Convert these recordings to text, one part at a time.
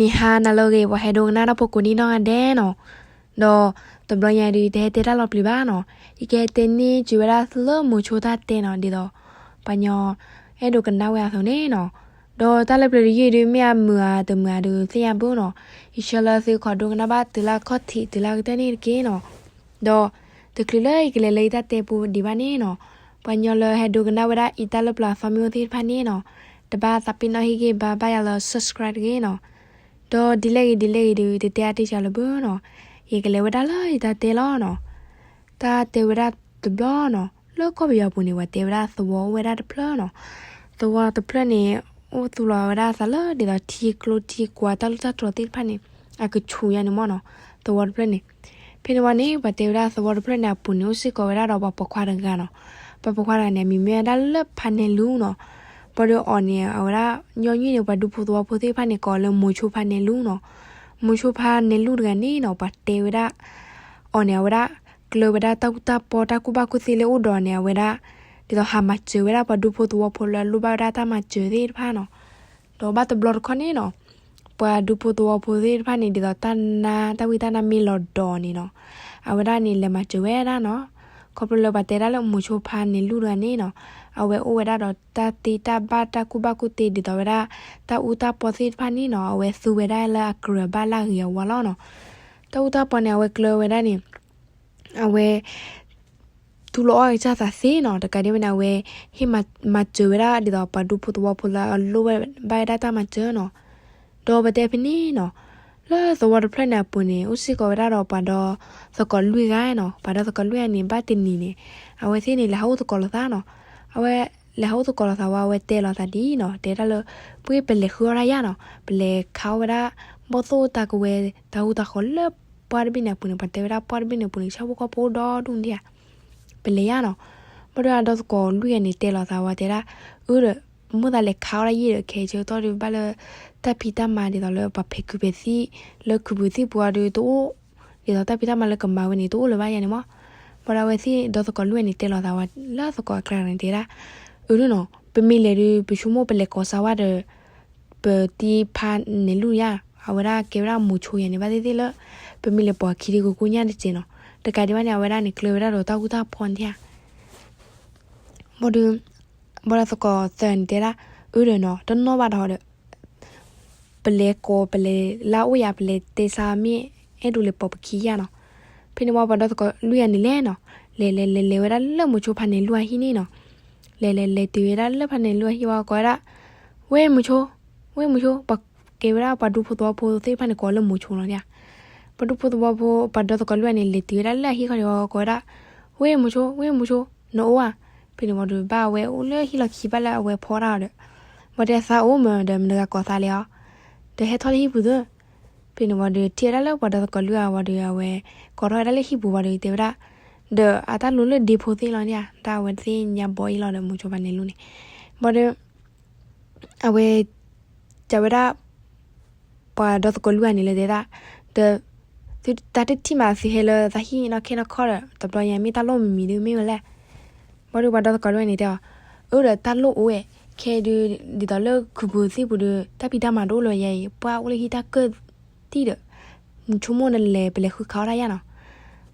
မုၢ်ဟါနၤလၢအဂ့ၤ ပှၤဟဲဒိကနၣ်တၢ်ဖိကိးနံၣ်နီၢ်ဂၤဒဲးနီၤ, ဒီးတဘျီညါဒုး တဟဲတဲတၢ်လီၤပျံၤဘၣ်နီၤ, ယကဟဲတဲန့ၢ်စၢၤဝဲဒၣ်လၢမိၤဆိတၢ်တဲနီၤ, ဒ်သိး ပှၤညီအဲၣ်ဒိးကနၣ်ဝဲအသိးန့ၣ်နီၤ, ဒီးတၢ်လၢပျၢၤတယုၢ်ဒုး မ့ၢ်အမုာ်ဧါတမုာ်ဧါဒုးသ့ၣ်ညါဘၣ်နီၤ, ယဆၢလၢသုခီဒိကနၣ်ဘၣ်တုၤလၢခီၣ်ထံးတုၤလၢကတၢၢ်န့ၣ်တက့ၢ်နီၤ, ဒီးတချုးလၢယကလဲၤလၢယတၢ်တဲပူၤဒံးဘၣ်န့ၣ်နီၤ, ပှၤညီလၢဟဲဒိကနၣ်ဝဲဒၣ်အံၤတၢ်လၢပျၢၤအသီမ့ၢ်အိၣ်သ့ၣ်တဖၣ်န့ၣ်နီၤ, တဘၣ်သးပ့ၤနီၣ်ဟ့ၣ်ဂံၢ်ဘါဘၣ်ယၤလၢ subscribe တဂ့ၤနီၤ, ဒီးဒ်လဲၣ်ဂ့ၤဒ်လဲၣ်ဂ့ၤဒုး တတဲအါတ့ၢ်စှၤလၢၤဘၣ်နီၤ, ယကလဲၤဝဲဒၣ်လၢယတၢ်တဲလီၤနီၤ, တၢ်တဲဝဲဒၣ်တဘျီနီၤ, လၢကီၢ်ပယီၤပူၤန့ၣ် ပှၤတဲဝဲဒၣ်သဝီအိၣ်ဝဲဒၣ်တဖျၢၣ်နီၤ, သဝီတဖျၢၣ်န့ၣ် အိၣ်သူၣ်လီၤဝဲဒၣ်အသးလၢဒ်သိးထံကျိထံကွၢ်တၢ်လူၢ်တၢ်တြီၤသ့ၣ်တဖၣ်န့ၣ် အကဆူၣ်ယါန့ၣ်မ့ၢ်နီၤ, သဝီတဖျၢၣ်န့ၣ်, ဖဲန့ၣ်ဝံၤန့ၣ် ပှၤတဲဝဲဒၣ်သဝီတဖျၢၣ်န့ၣ် အပူၤန့ၣ် အိၣ်စ့ၢ်ကီးဝဲဒၣ်ဒီးပှၤပိာ်ခွါတဂၤနီၤ, ပှၤပိာ်ခွါတဂၤန့ၣ် အမံၤမ့ၢ်ဝဲဒၣ်လၢဖါနဲလူနီၤ, ဘၣ်ဒီးအီၤန့ၣ် အဝဲဒၣ်ညီနုၢ်န့ၣ် ပှၤဒူဖိသဝီဖိသ့ၣ်တဖၣ်န့ၣ် ကိးလၢမိၤဆိဖါနဲလူနီၤ, မိၤဆိဖါနဲလူတဂၤန့ၣ်နီၤ ပှၤတဲဝဲဒၣ် အီၤန့ၣ် အဝဲဒၣ် ကျၢၤဝဲဒၣ်တၢ်အူတၢ်ပီတၢ်ကူၣ်ဘၣ်ကူၣ်သ့လၢအိၣ်ဒီးန့ၣ် အဝဲဒၣ် ဒ်သိးဟးမၤစၢၤဝဲဒၣ်ပှၤဒူဖိသဝီဖိလၢအလိၣ်ဘၣ်ဝဲဒၣ်တၢ်မၤစၢၤသ့ၣ်တဖၣ်နီၤ, ဒီးဘၣ်တဘျီတခီၣ်န့ၣ်နီၤ, ပှၤဒူဖိသဝီဖိသ့ၣ်တဖၣ်န့ၣ် ဒ်သိးတၢ်နါတၢ်ဝံတၢ်နါမ့ၢ်လီၤဒီးန့ၣ်နီၤ, အဝဲဒၣ်န့ၣ် လဲၤမၤစၢၤဝဲဒၣ်နီၤ, ခီဖျိလၢပှၤတဲဒၣ်လၢမိၤဆိဖါနဲလူတဂၤန့ၣ်နီၤ, အဝဲအိၣ်ဝဲဒၣ်ဒီးတၢ်သ့တၢ်ဘၣ်တၢ်ကူၣ်ဘၣ်ကူၣ်သ့ဒ်သိးဝဲဒၣ် တၢ်အူတၢ်ပီသ့ၣ်တဖၣ်န့ၣ်နီၤ, အဝဲသူဝဲဒၣ်လၢအကြၢးဘၣ်လၢအဂ့ၤအဝါလီၤနီၤ, တၢ်အူတၢ်ပီန့ၣ် အဝဲကျၢၤဝဲဒၣ်န့ၣ် အဝဲ သူၣ်လီၤအီၣ်ကစၢ်သးသ့နီၤ, တကးဒံးဘၣ်န့ၣ် အဝဲဟ့ၣ်မၤစၢၤဝဲဒၣ်ဒ်သိးပှၤဒူဖိသဝီဖိလၢအလိၣ်ဘၣ်ဝဲဒၣ်တၢ်မၤစၢၤနီၤ, ဒီးပတဲဖဲန့ၣ်နီၤ, လၢသဝီတဖျၢၣ်န့ၣ်အပူၤန့ၣ် အိၣ်စ့ၢ်ကီးဝဲဒၣ်ဒီးပှၤဒီးသကိးလွံၢ်ဂၤနီၤ, ပှၤဒီးသကိးလွံၢ်ဂၤန့ၣ် ဘၣ်တနံၤန့ၣ် အဝဲသ့ၣ်န့ၣ် လဲၤဟးအိၣ်သကိးလိာ်သးနီၤ, အဝဲ လဲၤဟးအိၣ်သကိးလိာ်သးဝံၤ အဝဲတဲလိာ်သးဒ်အံၤနီၤ, တဲဒၣ်လၢ ပှ့ၤပလဲၤဃုအီၣ်တၢ်ယါနီၤ, ပလဲၤခးအီၣ်ဝဲဒၣ် ဘီၣ်သိၣ်တၢ်ကဝဲၤ တၢ်ဟူတၢ်ဃီၤလၢပှၢ်တဘ့ၣ်န့ၣ်အပူၤန့ၣ်, ပှၤတဲဝဲဒၣ်ပှၢ်တဘ့ၣ်န့ၣ်အပူၤန့ၣ် ဆၣ်ဖိကီၢ်ဖိဒီဒူၣ်ဒံးဧါ, ပလဲၤယါနီၤ, ဘၣ်ဒီးအဒီသကိးလွံၢ်ဂၤန့ၣ်တဲလိာ်သးဝံၤတဲဒၣ်, အၢဒီး မိၣ်သးလဲၤခးအီၣ်တၢ်ယံာ်ဒီး ခဲအံၤဆၢကတီၢ်ဒုးဘၣ်လၢ တၢ်ဖံးတၢ်မၤဒ်သိးလၢပှၤဖံးခုးဖံးသံၣ် လၢခုးပူၤသံၣ်ပူၤအီၤဒုးတအိၣ်, ဒ်သိးတၢ်ဖံးတၢ်မၤလၢကမၤဝဲန့ၣ် တအိၣ်လၢၤဘၣ်ယါန့ၣ်မး, ဘၣ်ဒီးအဝဲသ့ၣ်ဒီသကိးလွံၢ်ဂၤန့ၣ်တဲလိာ်သးဝံၤလၢသကိးအကျါန့ၣ်တဲဒၣ်, အၢနီၤ, ပမ့ၢ်လဲၤဒုး ပဆိကမိၣ်ပလဲၤကိးစါဝါဒီး ပတံၤဖါနဲလူယါ, အဝဲဒၣ်ကဲဝဲဒၣ်မိၤဆိယါန့ၣ် ဘၣ်သ့ၣ်သ့ၣ်လၢ ပမ့ၢ်လဲၤပိာ်အခံဒုးကကိညၢ်တစဲးနီၤ, တကးဒံးဘၣ်န့ၣ် အဝဲဒၣ်န့ၣ်ကျၢၤဝဲဒၣ်ဒီးတၢ်အူတၢ်ပီန့ၣ်ဧါ ဘၣ်ဒီး ဘၣ်ဒီးသကိးသၢဂၤန့ၣ်တဲဒၣ်, အၢဒီးနီၤ တနီၣ်ဘၣ်ဒီးဒီး ပလဲၤကိး ပလဲၤလၢအအိၣ်ယါ ပလဲၤတဲဆါမ့ၢ်အဲၣ်ဒိးလဲၤပိာ်ပခံယါနီၤ, ဖဲန့ၣ်ဝံၤ ပှၤဒီသကိးလွံၢ်ဂၤန့ၣ်လဲၤနီၤ, လဲၤလဲၤလဲၤလဲၤဝဲဒၣ်လၢမိၤဆိဖါနဲလူအဟံၣ်န့ၣ်နီၤ, လဲၤလဲၤလဲၤတုၤဝဲဒၣ်လၢဖါနဲလူအဟံၣ်ဝံၤကိးဝဲဒၣ်, ဝဲမိၤဆိ, ဝဲမိၤဆိ, ပှၤကဲဝဲဒၣ်ပှၤဒူဖိသဝီဖိသ့ၣ်တဖၣ်န့ၣ်ကိးလၢမိၤဆိလီၤန့ၣ်ဧါ, ပှၤဒူဖိသဝီဖိ ပှၤဒီသကိးလွံၢ်ဂၤန့ၣ် လဲၤတုၤဝဲဒၣ်လၢအဟံၣ်ခီန့ၣ်ဝံၤကိးဝဲဒၣ်, ဝဲမိၤဆိ ဝဲမိၤဆိ, နအိၣ်ဧါ, ဖဲန့ၣ်ဝံၤဒီး ဘၣ်ဝဲအိၣ်လၢဟံၣ်လီၢ်ခံဘၣ်လၢအဝဲဖီတၢ်အီၤဒီး, ဝံၤဒီးသးအိၣ်မးဒီး မတၤတဂၤကိးသးလဲၣ်အီၤ, ဒီးဟဲထီၣ်လၢဟံၣ်ပူၤသု, ဖဲန့ၣ်ဝံၤဒီးထံၣ်ဝဲဒၣ်လၢပှၤဒီသကိးလွံၢ်ဂၤဝံၤဒီး အဝဲကိးထီၣ်ဝဲဒၣ်လၢဟံၣ်ပူၤဝံၤဒီးတဲဝဲဒၣ်, ဒီးအတၢ်လိၤလၢဒ့ဖိသ့ၣ်လီၤန့ၣ်ဧါ, တၢ်အဝဲသ့ၣ်ညါဘီအံၤလီၤဒီးမိၤဆိဖါနဲလူန့ၣ်, ဘၣ်ဒီး အဝဲ တဲဝဲဒၣ် ပှၤဒီသကိးလွံၢ်ဂၤန့ၣ်လၢတဲဒၣ်, ဒီး သုတၢ်တထံၣ်မးသုဟဲလၢသးဟံၣ်နီၢ်ခဲနီၢ်ခီဒီး တဘျီညါမ့ၢ်တၢ်လိၣ်မံၤမံၤဒုးမ့ၢ်ဝဲလဲၣ်, ဘၣ်ဒီးပှၤဒီသကိးလွံၢ်ဂၤန့ၣ်တဲအီၤ, အၢဒီးတၢ်လိၣ်အိၣ်ဝဲ, ခဲဒုး ဒ်သိးလၢခုးပူၤသံၣ်ပူၤဒီး တၢ်ဖံးတၢ်မၤတအိၣ်လၢၤယဲအံၤ ပှၢ်အိၣ်လၢဟံၣ်တၢ်ကၢၢ်သံၣ်ဒီး မုဆိကမိၣ်နလဲၤ ပလဲၤဃုခးအီၣ်တၢ်ယါနီၤ,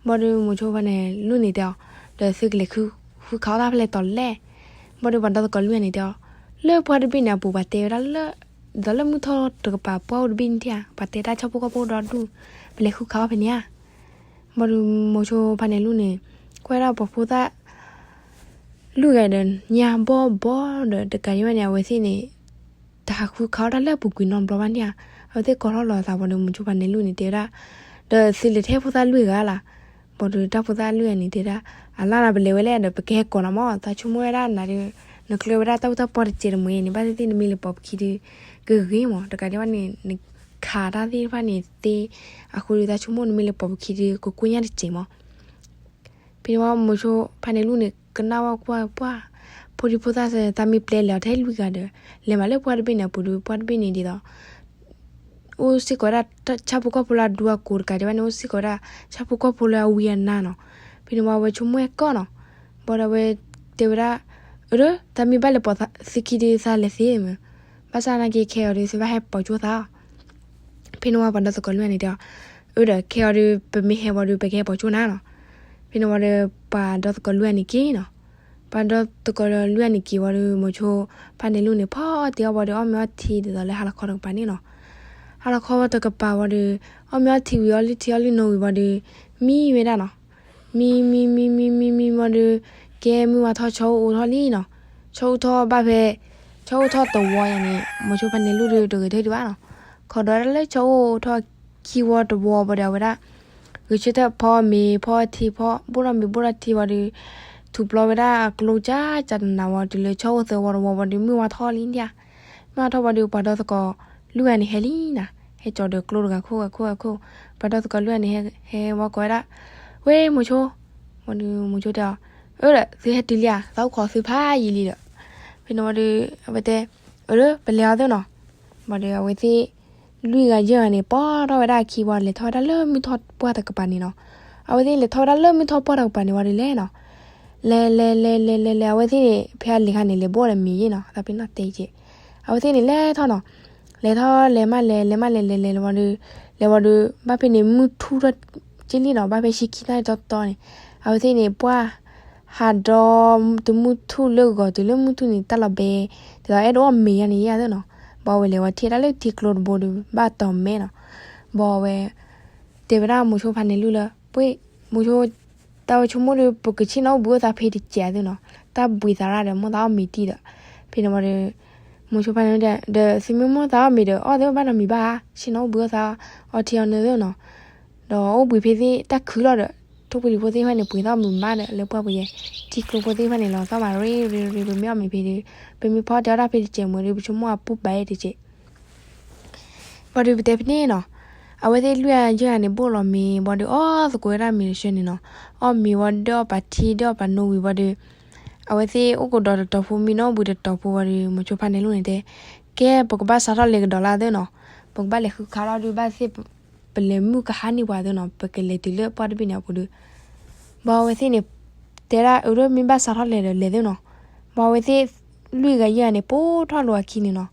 ဘၣ်ဒီးမိၤဆိဖါနဲလူန့ၣ်တဲအီၤ, ဒီးသုကလဲၤ ဃုခးအီၣ်တၢ်ဖဲလဲၣ်တီၤလဲၣ်, ဘၣ်ဒီးပှၤဒီသကိးလွံၢ်ဂၤန့ၣ်တဲအီၤ, လၢပှၢ်တဘ့ၣ်န့ၣ်အပူၤ ပှၤတဲဝဲဒၣ်လၢ ဒ်သိးလၢမုၢ်ထီၣ်တကပၤပှၢ်အိၣ်တဘ့ၣ်န့ၣ်ဧါ, ပှၤတဲတၢ်ဆၣ်ဖိကီၢ်ဖိဒီဒူၣ်, ပလဲၤဃုခးအီၣ်ဖဲန့ၣ်ဧါ, ဘၣ်ဒီးမိၤဆိဖါနဲလူန့ၣ် ကွၢ်ဒၣ်ပှၤဖိသၣ် လွံၢ်ဂၤဒီး ညါဘီဘီဒီး တကးဒံးဘၣ်န့ၣ် အဝဲသ့ၣ်န့ၣ် တဟးဃုခးအီၣ်တၢ်လၢအပူၤကွံာ်နီတဘျီဘၣ်န့ၣ်ဧါ, အဝဲသ့ၣ်ကိးထီၣ်လီၤအသးဘၣ်ဒီး မိၤဆိဖါနဲလူန့ၣ်တဲဝဲဒၣ်, ဒီးသုလဲၤထဲဖိသၣ်လွံၢ်ဂၤလီၤ, ဘၣ်ဒီးတၢ်ဖိသၣ်လွံၢ်ဂၤန့ၣ်တဲဒၣ်, အလၢနၤပလဲၤဝဲလဲၣ်ဒီး ပကဟဲကိးနၤမး, သးဆိကမိၣ်ဝဲဒၣ်နၤဒီး နကျၢၤဝဲဒၣ်တၢ်အူတၢ်ပီတစဲးတမှဲၤန့ၣ် ဘၣ်သ့ၣ်သ့ၣ်နမ့ၢ်လဲၤပိာ်ပခံဒီး ကဂ့ၤမး, တကးဒံးဘၣ်န့ၣ် နခးတၢ်သ့ၣ်တဖၣ်န့ၣ်သ့, အဃိဒီးသးဆိကမိၣ်နမ့ၢ်လဲၤပိာ်ပခံဒီး ကကိညၢ်တစဲးမး ဖဲန့ၣ်ဝံၤ မိၤဆိဖါနဲလူန့ၣ် ကနၣ်ဝဲကွၢ်ပှၢ်, ဖိဒံဖိသၣ်သ့ၣ် သးမ့ၢ်ပျဲလဲၤအီၤထဲလွံၢ်ဂၤဒီး လဲၤမးလၢပှၢ်တဘ့ၣ်န့ၣ်အပူၤဒီး ပှၢ်တဘ့ၣ်န့ၣ်ဒ်သိး အိၣ်စ့ၢ်ကီးဝဲဒၣ် ဆၣ်ဖိကီၢ်ဖိလၢအဒူအကိာ်တကးဒံးဘၣ်န့ၣ် အိၣ်စ့ၢ်ကီးဝဲဒၣ် ဆၣ်ဖိကီၢ်ဖိလၢအဝံအနါနီၤ. ဖဲန့ၣ်ဝံၤ အဝဲဆိကမိၣ်ကီၢ်နီၤ. ဘၣ်ဒီးအဝဲတဲဝဲဒၣ် အၢ တၢ်မ့ၢ်ဘၣ်လဲၤပိာ်သုခံဒီး သးလဲၤသ့မး, ဘၣ်ဆၣ်နာ်က့ခဲအံၤဒီး သုဘၣ်ဟဲပိာ်ကၠိသးအီၤ ဖဲန့ၣ်ဝံၤပှၤဒီသကိးလွံၢ်ဂၤန့ၣ်တဲအီၤ, အၢဒီး ခဲအံၤဒီး ပမ့ၢ်ဟဲဝံၤဒီး ပကဟဲပိာ်ကၠိနၤနီၤ. ဖဲန့ၣ်ဝံၤဒီး ပှၤဒီသကိးလွံၢ်ဂၤန့ၣ်က့ၤနီၤ. ပှၤဒီသကိးလွံၢ်ဂၤန့ၣ်က့ၤဝံၤဒီး မိၤဆိဖါန့ၣ်လူၢ်န့ၣ် ဖီအီၣ်တ့ၢ်အီၣ်ဝံၤဒီး အီၣ်မ့ၤအီထံဒ်သိးလၢဟါလီၤခီတကပၤန့ၣ်နီၤ. ဟါလီၤခီဝံၤတကပၤဝံၤဒီး အီၣ်မ့ၤအီထံဝံၤ အီၣ်လုၢ်ထံအီၣ်လုၢ်နိဝံၤဝံၤဒီး မံဝဲဒၣ်နီၤ. မံ မံ မံ မံ မံ မံဝံၤဒီး ကဲမုၢ်ဝါထီၣ် ဆီအိၣ်အိၣ်ထီၣ်လံနီၤ. ဆီအိၣ်ထီၣ်ဘၣ်ဖဲ ဆီအိၣ်ထီၣ်တဝီယၤန့ၣ် မိၤဆိဖါန့ၣ်လူၢ်ဒီး တဂဲၤထၢၣ်ဒံးဘၣ်နီၤ. ခီဒီးဒၣ်လၢဆီအိၣ်ထီၣ်ခံဝီတဝီဝံၤဒီး အဝဲဒၣ် ဂဲၤဆၢထၢၣ်ဖီမ့ၤဖီထံဖီ ဘိၣ်ထီၣ်မ့ၤဘိၣ်ထီၣ်ထံဝံၤဒီး ထူးပျီဝဲဒၣ်ကျိကၠၢ်ကၠၢ်တနၤဝံၤ တုၤလၢဆီအိၣ်သၢဝီတဝီဝံၤဒီး မုၢ်ဝါထီၣ်လံဒၣ်. မုၢ်ဝါထီၣ်ဝံၤဒီး ပှၤဒီသကိးလွံၢ်ဂၤန့ၣ်ဟဲလံနီၤ. ဟဲကၠီၤဒီးကျိတဂၤခိၣ်ဂၤခိၣ်ဂၤခိၣ်, ပှၤဒီသကိးလွံၢ်ဂၤန့ၣ် ဟဲဝံၤကိးဝဲဒၣ်, ဝဲမိၤဆိ, ဝံၤဒီးမိၤဆိတဲအီၤ, အၢဒီး သုဟဲတုၤလံဧါ, သးအိၣ်ခိးသုဖးယံာ်လံဒီး. ဖဲန့ၣ်ဝံၤဒီး အဝဲတဲ, အၢဒီး ပလဲၤအီၤသ့နီၤ. ဝံၤဒီး အဝဲသ့ၣ်လွံၢ်ဂၤယဲၢ်ဂၤန့ၣ် ပိာ်ထီၣ်ဝဲဒၣ်အခံဝံၤ လဲၤထီၣ်ဝဲဒၣ်လၢမုၢ်ထီၣ်ပှၢ်တကပၤန့ၣ်နီၤ. အဝဲသ့ၣ်လဲၤထီၣ်ဝဲဒၣ်လၢမုၢ်ထီၣ်ပှၢ်တကပၤန့ၣ်ဝံၤဒီးလဲၤနီၤ. လဲၤလဲၤလဲၤလဲၤလဲၤလဲၤ အဝဲသ့ၣ်န့ၣ် ဖဲအလံၤခါန့ၣ် လဲၤဘိၣ်ဒီးမ့ၤယဲၢ်နီၤ, သးပ့ၤနီၣ်တဲက့ၤ. အဝဲသ့ၣ်န့ၣ်လဲၤထီၣ်နီၤ, လဲၤထီၣ်လဲၤမးလဲၤ လဲၤမးလဲၤလဲၤလဲၤဝံၤဒီး, လဲၤဝံၤဒီး ဘၣ်ဖဲန့ၣ် မုၢ်ထူၣ်ထီၣ်က့လံနီၤ, ဘၣ်ဖဲဆံခံနၣ်ရံၣ်တီတီန့ၣ်, အဝဲသ့ၣ်န့ၣ် ပှၢ်ဟးဒီးတမုၢ်ထူၣ်လၢဂီၤတုၤလၢမုၢ်ထူၣ်န့ၣ် တၢ်လီၤဘဲ, ဒ်သိးအဲၣ်ဒိးအီၣ်မ့ၤယါန့ၣ်ယဲၢ်သ့နီၤ. ဘၣ်ဝဲလဲၤဝဲထံၣ်ဒၣ်လၢထံကျိတဘိဒီး ဘၣ်တီၤမဲနီၤ. ဘၣ်ဝဲ တဲဝဲဒၣ်မိၤဆိဖါန့ၣ်လူၢ်လၢ ပှ့ၢ်, မိၤဆိ, တၢ်ဝဲဆိကမိၣ်ဒီး ပကဆ့ၣ်နီၤအိၣ်ဘှံးအိၣ်သါဖဲတစဲးသ့နီၤ, တၢ်ဘှံးသးရၣ်ဒီး မိၣ်သးအီၣ်မ့ၤတံၢ်ဒီး. ဖဲန့ၣ်ဝံၤဒီး မိၤဆိဖါန့ၣ်လူၢ်ဒီး ဒီးသုမ့ၢ်မိၣ်သးအီၣ်မ့ၤဒီး အီၣ်သ့ဘၣ်နီတမံၤဘၣ်ဧါ, ဆ့ၣ်နီၤအိၣ်ဘှံးအိၣ်သါ အီထံအီနိသ့နီၤ. ဒီးအိၣ်ဘှံးဖဲသ့ၣ်တၢ်ခုလီၤဒီး ထိၣ်ဖိလံၤဖိသ့ၣ်တဖၣ်န့ၣ် ပှ့ၤသီၣ်မုာ်မးဒီး လၢပှၢ်ပူၤယဲၢ်, ထံကျိဖိသ့ၣ်တဖၣ်န့ၣ် လီၤသီၣ်မးရ့ရ့ရ့, ပမ့ၢ်အီၣ်မ့ၤဖဲဒီး ပမ့ၢ်ဖီတဲအီၣ်တၢ်ဖဲတစဲးမ့ၢ်ဒီး ပဆိကမိၣ်အပူၤဘၣ်အဲၣ်တစဲး ဘၣ်ဒီးပတဲဖဲန့ၣ်နီၤ, အဝဲသ့ၣ်လွံၢ်ဂၤယဲၢ်ဂၤန့ၣ် ဘိၣ်လီၤမ့ၤဘၣ်ဒီး အီၣ်သကိးဝဲဒၣ်မ့ၤတဆၢန့ၣ်နီၤ, အီၣ်မ့ၤဝံၤဒီးအီၣ်ပာ်ထံဒီးအီၣ်ပာ်နိဝံၤဘၣ်ဒီး, အဝဲသ့ၣ်အိၣ်ကဒီးတတီၤဖိ မံနီၣ်ဘှံးတတီၤဖိဘၣ်ဒီး မိၤဆိဖါန့ၣ်လူၢ်န့ၣ်တဲ, ကဲ ပကဘၣ်စးထီၣ်လဲၤကဒီးလၢသ့နီၤ, ပကဘၣ်လဲၤဃုခးလီၤဒီး ဘၣ်သ့ၣ် ပလဲၤမုၢ်ကဟါန့ၢ်ပှၤသ့နီၤ, ပကလဲၤတုၤလၢပှၢ်တဘ့ၣ်န့ၣ်အပူၤဒီး ဘၣ်အဝဲသ့ၣ်န့ၣ် တဲဒၣ်အၢဒီး မ့ၢ်ဘၣ်စးထီၣ်လဲၤဒီးလဲၤသ့နီၤ. ဘၣ်အဝဲသ့ၣ်လွံၢ်ဂၤယဲၢ်ဂၤန့ၣ် ပိာ်ထီၣ်လိာ်အခံန့ၣ်နီၤ,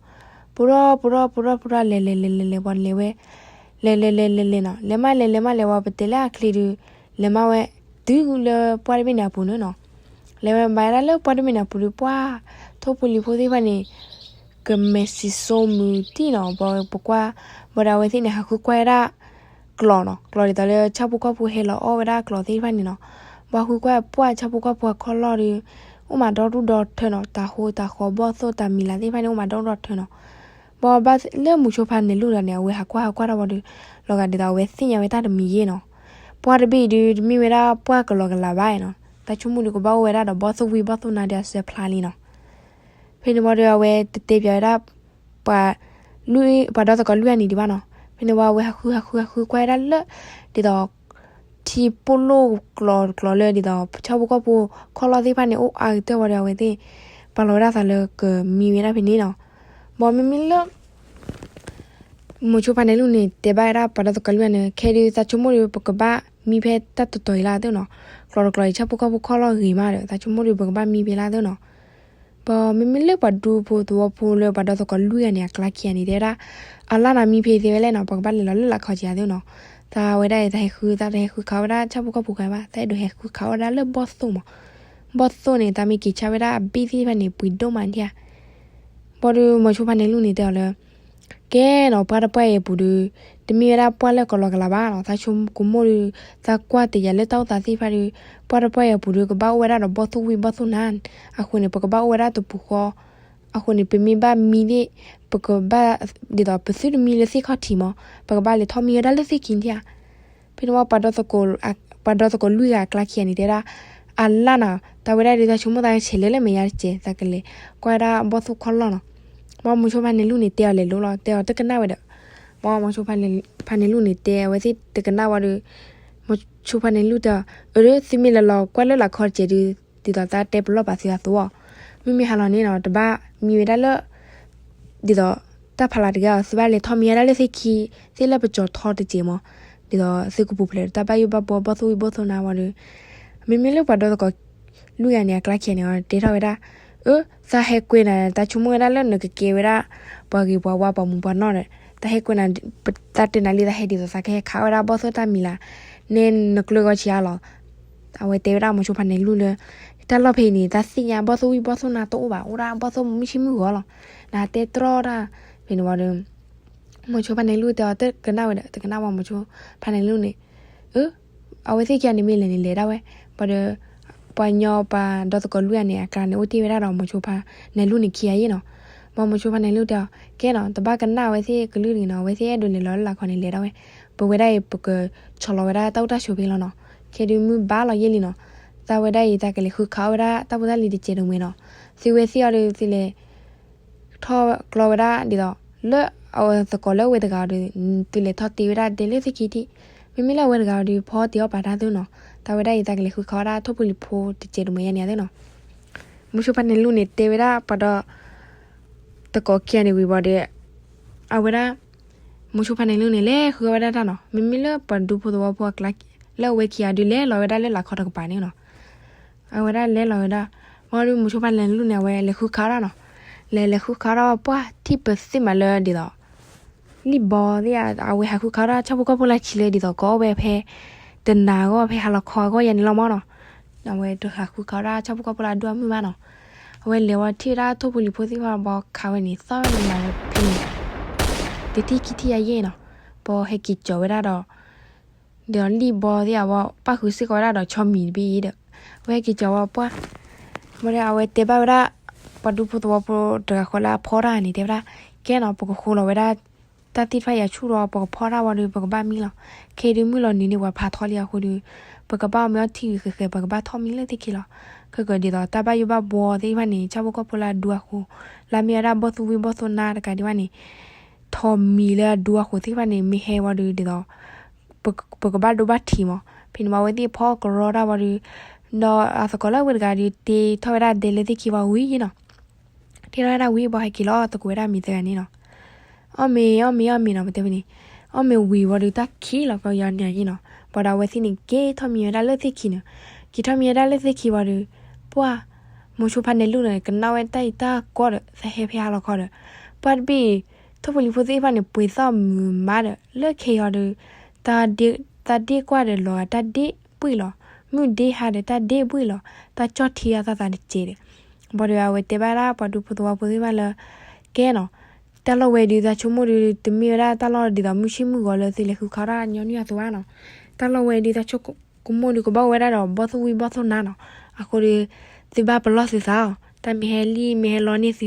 ပိာ်ထီၣ်ပိာ်ထီၣ်ပိာ်ထီၣ်ပိာ်ထီၣ် လဲၤလဲၤလဲၤလဲၤလဲၤ ပှၤလဲၤဝဲ လဲၤလဲၤလဲၤလဲၤလဲၤနီၤ, လဲၤမးလဲၤလဲၤမးလဲၤဝံၤ ပတဲလၢအချ့ဒီး လဲၤမးဝဲ တုၤလၢပှၢ်တဘ့ၣ်န့ၣ်အပူၤန့ၣ်နီၤ. လဲၤဝဲမၤဒၣ်လၢပှၢ်တဘ့ၣ်န့ၣ်အပူၤဒီး ပှၢ်ထိၣ်ဖိလံၤဖိသ့ၣ်တဖၣ်န့ၣ် ကမဲာ်စံၣ်စိမုာ်တံၢ်နီၤ, ဘၣ်ပကွၢ်, ဘၣ်ဒီးအဝဲသ့ၣ်န့ၣ် ဟးဃုကွၢ်ဝဲဒၣ်ကျီၤနီၤ, ကျီၤဒ်သိးလၢဆၣ်ဖိကီၢ်ဖိဟဲလီၤအီၣ်ဝဲဒၣ်ကျီၤသ့ၣ်တဖၣ်န့ၣ်နီၤ. ဘၣ်ဃုကွၢ်ပှၢ်ဆၣ်ဖိကီၢ်ဖိအခီၣ်လီၢ်ဒီး အိၣ်မးဒီဒူၣ်ဒီထၢနီၤ, တၤဟိတၤဃီဘီၣ်သိၣ်တၤမံၤလၤသ့ၣ်တဖၣ်န့ၣ် အိၣ်မးဒီဒူၣ်ဒီထၢနီၤ. ဘၣ်ဘၣ်လၢမိၤဆိဖါန့ၣ်လူၢ်ဒီးန့ၣ် အဝဲဟးကွၢ်ဟးကွၢ်တၢ်ဝံၤဒီး လီၤဂာ်ဒ်သိးအဝဲသ့ၣ်ညါဝဲတၢ်တမံၤယဲၢ်နီၤ. ပှၢ်တဘ့ၣ်အံၤဒီး တမ့ၢ်ဝဲဒၣ်ပှၢ်ကလီၤကလးဘၣ်နီၤ, တၢ်ဆိကမိၣ်ဒီးကဘၣ်အိၣ်ဝဲဒၣ်ဒီးဘီၣ်သိၣ်ဝံၣ်ဘီၣ်သိၣ်နါဒီးအစၢဖျါလံနီၤ. ဖဲန့ၣ်ဝံၤဒီးအဝဲတတဲပၠးဝဲဒၣ် ပှၤ ပှၤဒီသကိးလွံၢ်ဂၤန့ၣ်ဒံးဘၣ်နီၤ. ဖဲန့ၣ်ဝံၤအဝဲဟးဃုဟးဃုဟးဃုကွၢ်ဝဲဒၣ်လၢ ဒ်သိး ထံပိၢ်လိၣ်ကျီၤကျီၤလၢဒ်သိး ဆၣ်ဖိကီၢ်ဖိခီၣ်လီၢ်သ့ၣ်တဖၣ်န့ၣ် အိၣ်အါကတၢၢ်ဝံၤဒီးအဝဲသ့ၣ် ပာ်လီၤဝဲဒၣ်သးလၢကမံဝဲဒၣ်ဖဲန့ၣ်နီၤ. ဘၣ်မ့မ့ၢ်လၢ မိၤဆိဖါန့ၣ်လူၢ်န့ၣ် တဲဘၣ်ဝဲဒၣ်ပှၤဒီသကိးလွံၢ်ဂၤန့ၣ် ခဲဒုးသးဆိကမိၣ်ဒီး ပကဘၣ်မံဖဲတၢ်တတီၤအံၤလၢသ့နီၤ, ကျီၤတကျီၤအံၤ ဆၣ်ဖိကီၢ်ဖိခီၣ်လီၢ်ဂ့ၤမးဒီး သးဆိကမိၣ်ဒီး ပကဘၣ်မံဖဲလၢသ့နီၤ. ဘၣ်မ့မ့ၢ်လၢပှၤဒူဖိသဝီဖိလၢပှၤဒီသကိးလွံၢ်ဂၤန့ၣ် အကျါခံဂၤန့ၣ် တဲဝဲဒၣ် အလၢ်နၤမံဖဲသ့ဝဲလဲၣ်နီၤ, ပကဘၣ်လဲၤလီၤလၢလာ်ခီက့ၤသ့နီၤ. သးဝဲဒၣ်အံၤ သးဟဲဃု သးတဟဲဃုခးဝဲဒၣ်ဆၣ်ဖိကီၢ်ဖိဂၤဘၣ်, သးအဲၣ်ဒိးဟဲဃုခးဝဲဒၣ်လၢဘီၣ်သိၣ်မး, ဘီၣ်သိၣ်န့ၣ် သးမ့ၢ်က့ၤဆါဝဲဒၣ်အဘ့ၣ်သ့ၣ်တဖၣ်န့ၣ် ပှ့ၤဒိၣ်မးဒံးဧါ. ဘၣ်ဒီးမိၤဆိဖါန့ၣ်လူၢ်န့ၣ်တဲအီၤလၢ ကဲနီၤ ပှၢ်တပှၢ်အံၤအပူၤဒီး တမ့ၢ်ဝဲဒၣ်ပှၢ်လၢကလီၤကလးဘၣ်နီၤ, သးဆိကမိၣ်ဒီး သးကွၢ်တယာ်လၢတၢ်အိၣ်သးသ့ၣ်တဖၣ်ဒီး ပှၢ်တပှၢ်အံၤအပူၤဒီး ကဘၣ်အိၣ်ဝဲဒၣ်ဒီးဘီၣ်သိၣ်ဝံၣ်ဘီၣ်သိၣ်နါ, အဃိန့ၣ် ပကဘၣ်အိၣ်ဝဲဒၣ်တပူၤဃီ အဃိန့ၣ် ပမ့ၢ်ဘၣ်မံသ့ၣ် ပကဘၣ် ဒ်သိးပသုတမံလၢသ့ၣ်ခီၣ်ထံးမး, ပကဘၣ်လဲၤထီၣ်မံဝဲဒၣ်လၢသ့ၣ်ခံဒံးဧါ. ဖဲန့ၣ်ဝံၤ ပှၤဒီသကိးလွံၢ်ဂၤအကျါခံဂၤန့ၣ် တဲဝဲဒၣ် အလၢ်နီၤ, တၢ်ဝဲဒၣ်ဒီး တၢ်ဆိကမိၣ်သးကဆဲးလၢလၢမဲာ်ညါတစဲး သးကလဲၤကွၢ်ဝဲဒၣ်ဘီၣ်သိၣ်ခီၣ်လီၢ်နီၤ. ဘၣ်မိၤဆိဖါန့ၣ်လူၢ်န့ၣ် တဲအီၤလဲၤလိၤလီၤ, တဲအီၤတကနၣ်ဝဲဒီး ဘၣ်မိၤဆိဖါန့ၣ်လူၢ်န့ၣ် တဲအဝဲသ့ၣ်တကနၣ်ဝံၤဒီး မိၤဆိဖါန့ၣ်လူၢ်တဲအီၤ အၢ သုမ့ၢ်လဲၤလီၤကွၢ်လၢလာ်ခီတစဲးဒီး ဒ်သိးတၢ်တဲပလီၢ်ပာ်သုအသိး, မ့မ့ၢ်ဟါလီၤန့ၣ်နီၤ တဘၣ်မံဝဲဒၣ်လၢ ဒ်သိး တၢ်ဖးလၢ်တဂ့ၤအီၤ သုဘၣ်လဲၤထီၣ်မံဝဲဒၣ်လၢသ့ၣ်ခံ သ့ၣ်လၢပကၠီၤထီတစဲးမး, ဒ်သိးသုကပူၤဖျဲးဒီးတၢ်ဘၣ်ယိၣ်ဘၣ်ဘှီဘီၣ်သိၣ်ဝံၣ်ဘီၣ်သိၣ်နါဝံၤဒီး မ့မ့ၢ်လၢပှၤဒီသကိးလွံၢ်ဂၤန့ၣ် အကျါခံဂၤန့ၣ် တဲထီၣ်ဝဲဒၣ်, အၢ သးဟဲကွဲနၤ တၢ်ဆိကမိၣ်ဝဲဒၣ်လၢနကကဲဝဲဒၣ် ပှၤဂ့ၤပှၤဝါပှၤမူပှၤနီၢ်ဒီး တၢ်ဟဲကွဲးနၤ, တၢ်တဲနၤလံ တၢ်ဟဲဒ်သိးသးကဟဲခးဝဲဒၣ်ဘီၣ်သိၣ်တၢ်မံၤလၢ်, နဲနကျၢၤဂီၤဆံးအါလီၤ. အဝဲတဲဝဲဒၣ်မိၤဆိဖါနဲၣ်လူၢ်လၢ တၢ်လီၢ်ဖဲအံၤန့ၣ် တၢ်သ့ၣ်ညါဘီၣ်သိၣ်ဝံၣ်ဘီၣ်သိၣ်နါတအိၣ်ဘၣ်, အိၣ်ဒၣ်ဘီၣ်သိၣ်မုၢ်ဆ့ၣ်မုၢ်ဂီၤလီၤ. နတဲတြီတၢ်, ဖဲန့ၣ်ဝံၤဒီး မိၤဆိဖါနဲၣ်လူၢ်တဲအီၤ တကနၣ်ဝဲဒီး တကနၣ်ဝံၤ မိၤဆိဖါနဲၣ်လူၢ်န့ၣ်, အၢ အဝဲသ့ၣ်ခံဂၤန့ၣ်မ့ၢ်လဲၤန့ၣ်လဲၤဒၣ်ဝဲ, ဘၣ်ဒီး ပှၤညီပှၤဒီသကိးလွံၢ်ဂၤန့ၣ် အကျါန့ၣ်အိၣ်တ့ၢ်ဝဲဒၣ်ဒီးမိၤဆိဖါနဲၣ်လူၢ်န့ၣ်ခံဂၤယဲၢ်နီၤ. ဘၣ်မိၤဆိဖါနဲၣ်လူၢ်တဲအီၤ ကဲနီၤ တဘၣ်ကနၣ်အဝဲသ့ၣ်ကလုၢ်တဂ့ၤနီၤ, အဝဲသ့ၣ်အဲၣ်ဒိးလဲၤလီၤလၢလာ်ခီန့ၣ်လဲၤဒၣ်ဝဲ, ပဝဲဒၣ်အံၤ ပကဆီၣ်လီၤဝဲဒၣ်တၢ်အိၣ်တၢ်ဆိးဖဲလီၤနီၤ. ခဲဒုးမုၢ်ဘၣ်လီၤယဲၢ်လံနီၤ, တၢ်ဝဲဒၣ်အံၤ တၢ်ကလဲၤဃုခးအီၣ်ဝဲဒၣ်တၢ်ဖိတၢ်လံၤတစဲးတမှဲၤနီၤ. သုဝဲသ့ၣ်အီၤဒီးသုလဲၤ ထီၣ်ကျီဝဲဒၣ်ဒ်သိး လၢအသကိးလၢအဝဲတဂၤအီၤဒီး သုလဲၤထီၣ်တ့ဝဲဒၣ်ဒဲလၢသ့ၣ်ခံထံၣ်, မ့မ့ၢ်လၢအဝဲတဂၤအီၤဒီး ဖီတ့အီၣ်ပာ်တၢ်သုနီၤ. တၢ်ဝဲဒၣ်အံၤ တၢ်ကလဲၤဃုခးဝဲဒၣ်ထိၣ်ဖိလံၤဖိတစဲးတမှဲၤယဲၢ်န့ၣ်သုနီၤ. မိၤဆိဖါနဲၣ်လူၢ်န့ၣ် တဲဝဲဒၣ်ပှၤဒီသကိးခံဂၤန့ၣ်ဝံၤဘၣ်ဒီး အဝဲဒၣ် မိၤဆိဖါနဲၣ်လူၢ်န့ၣ် လဲၤဃုဝဲဒၣ်တၢ်နီၤ, မ့မ့ၢ်လၢပှၤဒူဖိသဝီဖိအကျါ လၢအဝဲခံဂၤဒုးလဲၤလီၤဝဲဒၣ်လၢလာ်ခီတကပၤန့ၣ်နီၤ. အဝဲဒၣ်လဲၤလီၤဝဲဒၣ်, ဘၣ်ဒီးမိၤဆိဖါနဲၣ်လူၢ်န့ၣ် အဝဲလဲၤဃုခးဒၣ်နီၤ, လဲၤလဲၤဃုခးဒၣ်ပှၢ်ထံၣ်ပသ့ၣ်မးလၢဒ်သိး လံၣ်ဘီသ့ၣ်ဧါ, အဝဲဟးဃုခးဒၣ်ဆၣ်ဖိကီၢ်ဖိလၢခံလၢဒ်သိး ကအီၣ်ဝဲဖဲ တနၤအဂီၢ် ဖဲဟါလီၤခီအဂီၢ်ယဲၢ်န့ၣ်လီၤမးနီၤ. အဝဲတဟးဃုခးဒၣ်ဆၣ်ဖိကီၢ်ဖိလၢအဒိၣ်အမုၢ်ဘၣ်နီၤ. အဝဲလဲၤဝဲထံၣ်ဝဲဒၣ်ထိၣ်ဖိလံၤဖိသ့ၣ်တဖၣ်ဘၣ်ခးဝဲန့ၣ် သီၣ်ဝဲန့ၣ်မးဝဲဖဲန့ၣ် တထံၣ်ခံထံၣ်ယဲၢ်နီၤ. ဘၣ်ဟဲက့ၤကၠီၤဝဲဒၣ်ဒီး ဒီးလံၣ်ဘီသ့ၣ်ဧါ ဘၣ်ပၣ်ဃုာ်စ့ၢ်ကီးဝဲဒၣ်ဒီးဆီမံၤတဘ့ၣ်အံၤဒီး အဝဲဟဲက့ၤကၠီၤဝဲပှၢ်, ဘၣ်ဒီးအဝဲတဲဘၣ်ဝဲဒၣ် ပှၤဒူဖိသဝီဖိတဂၤဃီလၢအဖီတၢ်န့ၣ် တဲဝဲဒၣ်, ကဲနီၤ ပကဃိလီၤဝဲဒၣ် တၢ်သ့ၣ်တဖၣ်အံၤအဆူၣ်ဒီး ပကဖီတၢ်ဝံၤဒီး ပကဘၣ်မံလီၤ. ခဲဒုးမုၢ်လီၤနံၤန့ၣ် ပှၤဖးထီလံအဃိဒီး ပကဘၣ်အီၣ်မ့ၤအီထံဂ့ၤဃဲးဃဲး ပကဘၣ်ထီၣ်မံလၢသ့ၣ်ခံလီၤ. ခဲကဒ်သိး တၢ်ဘၣ်ယိၣ်ဘၣ်ဘှီသ့ၣ်တဖၣ်န့ၣ် ဆၣ်ဖိကီၢ်ဖိလၢအဒူအဃိ, လၢအမ့ၢ်ဝဲဒၣ်ဘီၣ်သိၣ်ဝံၣ်ဘီၣ်သိၣ်နါတကးဒံးဘၣ်န့ၣ် ထီၣ်မံၤလၢအဒူအဃိသ့ၣ်တဖၣ်န့ၣ် မ့ၢ်ဟဲဝံၤဒီးဒ်သိး ပကဘၣ်ဒိဘၣ်ထံးမး. ဖဲန့ၣ်မး အဝဲသ့ၣ်ဖီကရီတၢ်ဝံၤဒီး ဒီးအသကိးလၢအဝဲတဂၤဒီးတ့ထီၣ်ဝဲဒၣ်ဒဲလၢသ့ၣ်ခံဝံၤယဲၢ်နီၤ. တ့ထီၣ်ဝဲဒၣ်ဝံၤဘၣ်ဟဲက့ၤလီၤသကိးဝဲဒၣ်မံၤသၢဂၤန့ၣ်နီၤ. အီၣ်မ့ၤ အီၣ်မ့ၤ အီၣ်မ့ၤနီၤ ပတဲဖဲန့ၣ်, အီၣ်မ့ၤဝံၤဝံၤဒီးတၢ်ခံးလီၤကယီညါယဲၢ်နီၤ. ဘၣ်ဒီးအဝဲသ့ၣ်န့ၣ် က့ၤထီၣ်မံၤဝဲဒၣ်လၢသ့ၣ်ခံန့ၣ်, က့ၤထီၣ်မံၤဝဲဒၣ်လၢသ့ၣ်ခံဝံၤဒီး ပှၢ် မိၤဆိဖါနဲၣ်လူၢ်န့ၣ် ကနၣ်ဝဲတၢ်အံၤတၢ်ကီဒီး သးဟဲဖဲဟါလီၤခီဒီး ပှၢ်တဘ့ၣ် ထိၣ်ဖိလံၤဖိသ့ၣ်တဖၣ်န့ၣ် ပှ့ၤသီၣ်မုာ်မးဒီး လၢခဲအံၤဒီး တၢ်ဒ့ကွၢ်ဒီးလီၤဂာ်တၢ်ဒ့ဘှ့ၣ်လီၤ. မုၢ်ဒ့ဟါဒီးတၢ်ဒ့ဘှ့ၣ်လီၤ. တၢ်ကၠီၣ်ထံအသးသးတစဲးဒီး ဘၣ်ဒီးအဝဲတဲဘၣ်ဒၣ်ပှၤဒူဖိသဝီဖိသ့ၣ်တဖၣ်လၢ ကဲနီၤ, တၢ်လီၢ်ဝဲဒုး သးဆိကမိၣ်ဒုး တမ့ၢ်ဝဲဒၣ်တၢ်လီၢ်ဒ်သိးမုၢ်ဆ့ၣ်မုၢ်ဂီၤလၢသုလဲၤဃုခးဒၣ်ညီနုၢ်အသိးဘၣ်နီၤ. တၢ်လီၢ်ဝဲဒုး သးဆိကမိၣ်ဒုး ကဘၣ်အိၣ်ဝဲဒၣ်ဒီးဘီၣ်သိၣ်ဝံၣ်ဘီၣ်သိၣ်နါနီၤ. အဃိဒီး သုဘၣ်ပလီၢ်သုသးအီၤ, တၢ်မ့ၢ်ဟဲလံမ့ၢ်ဟ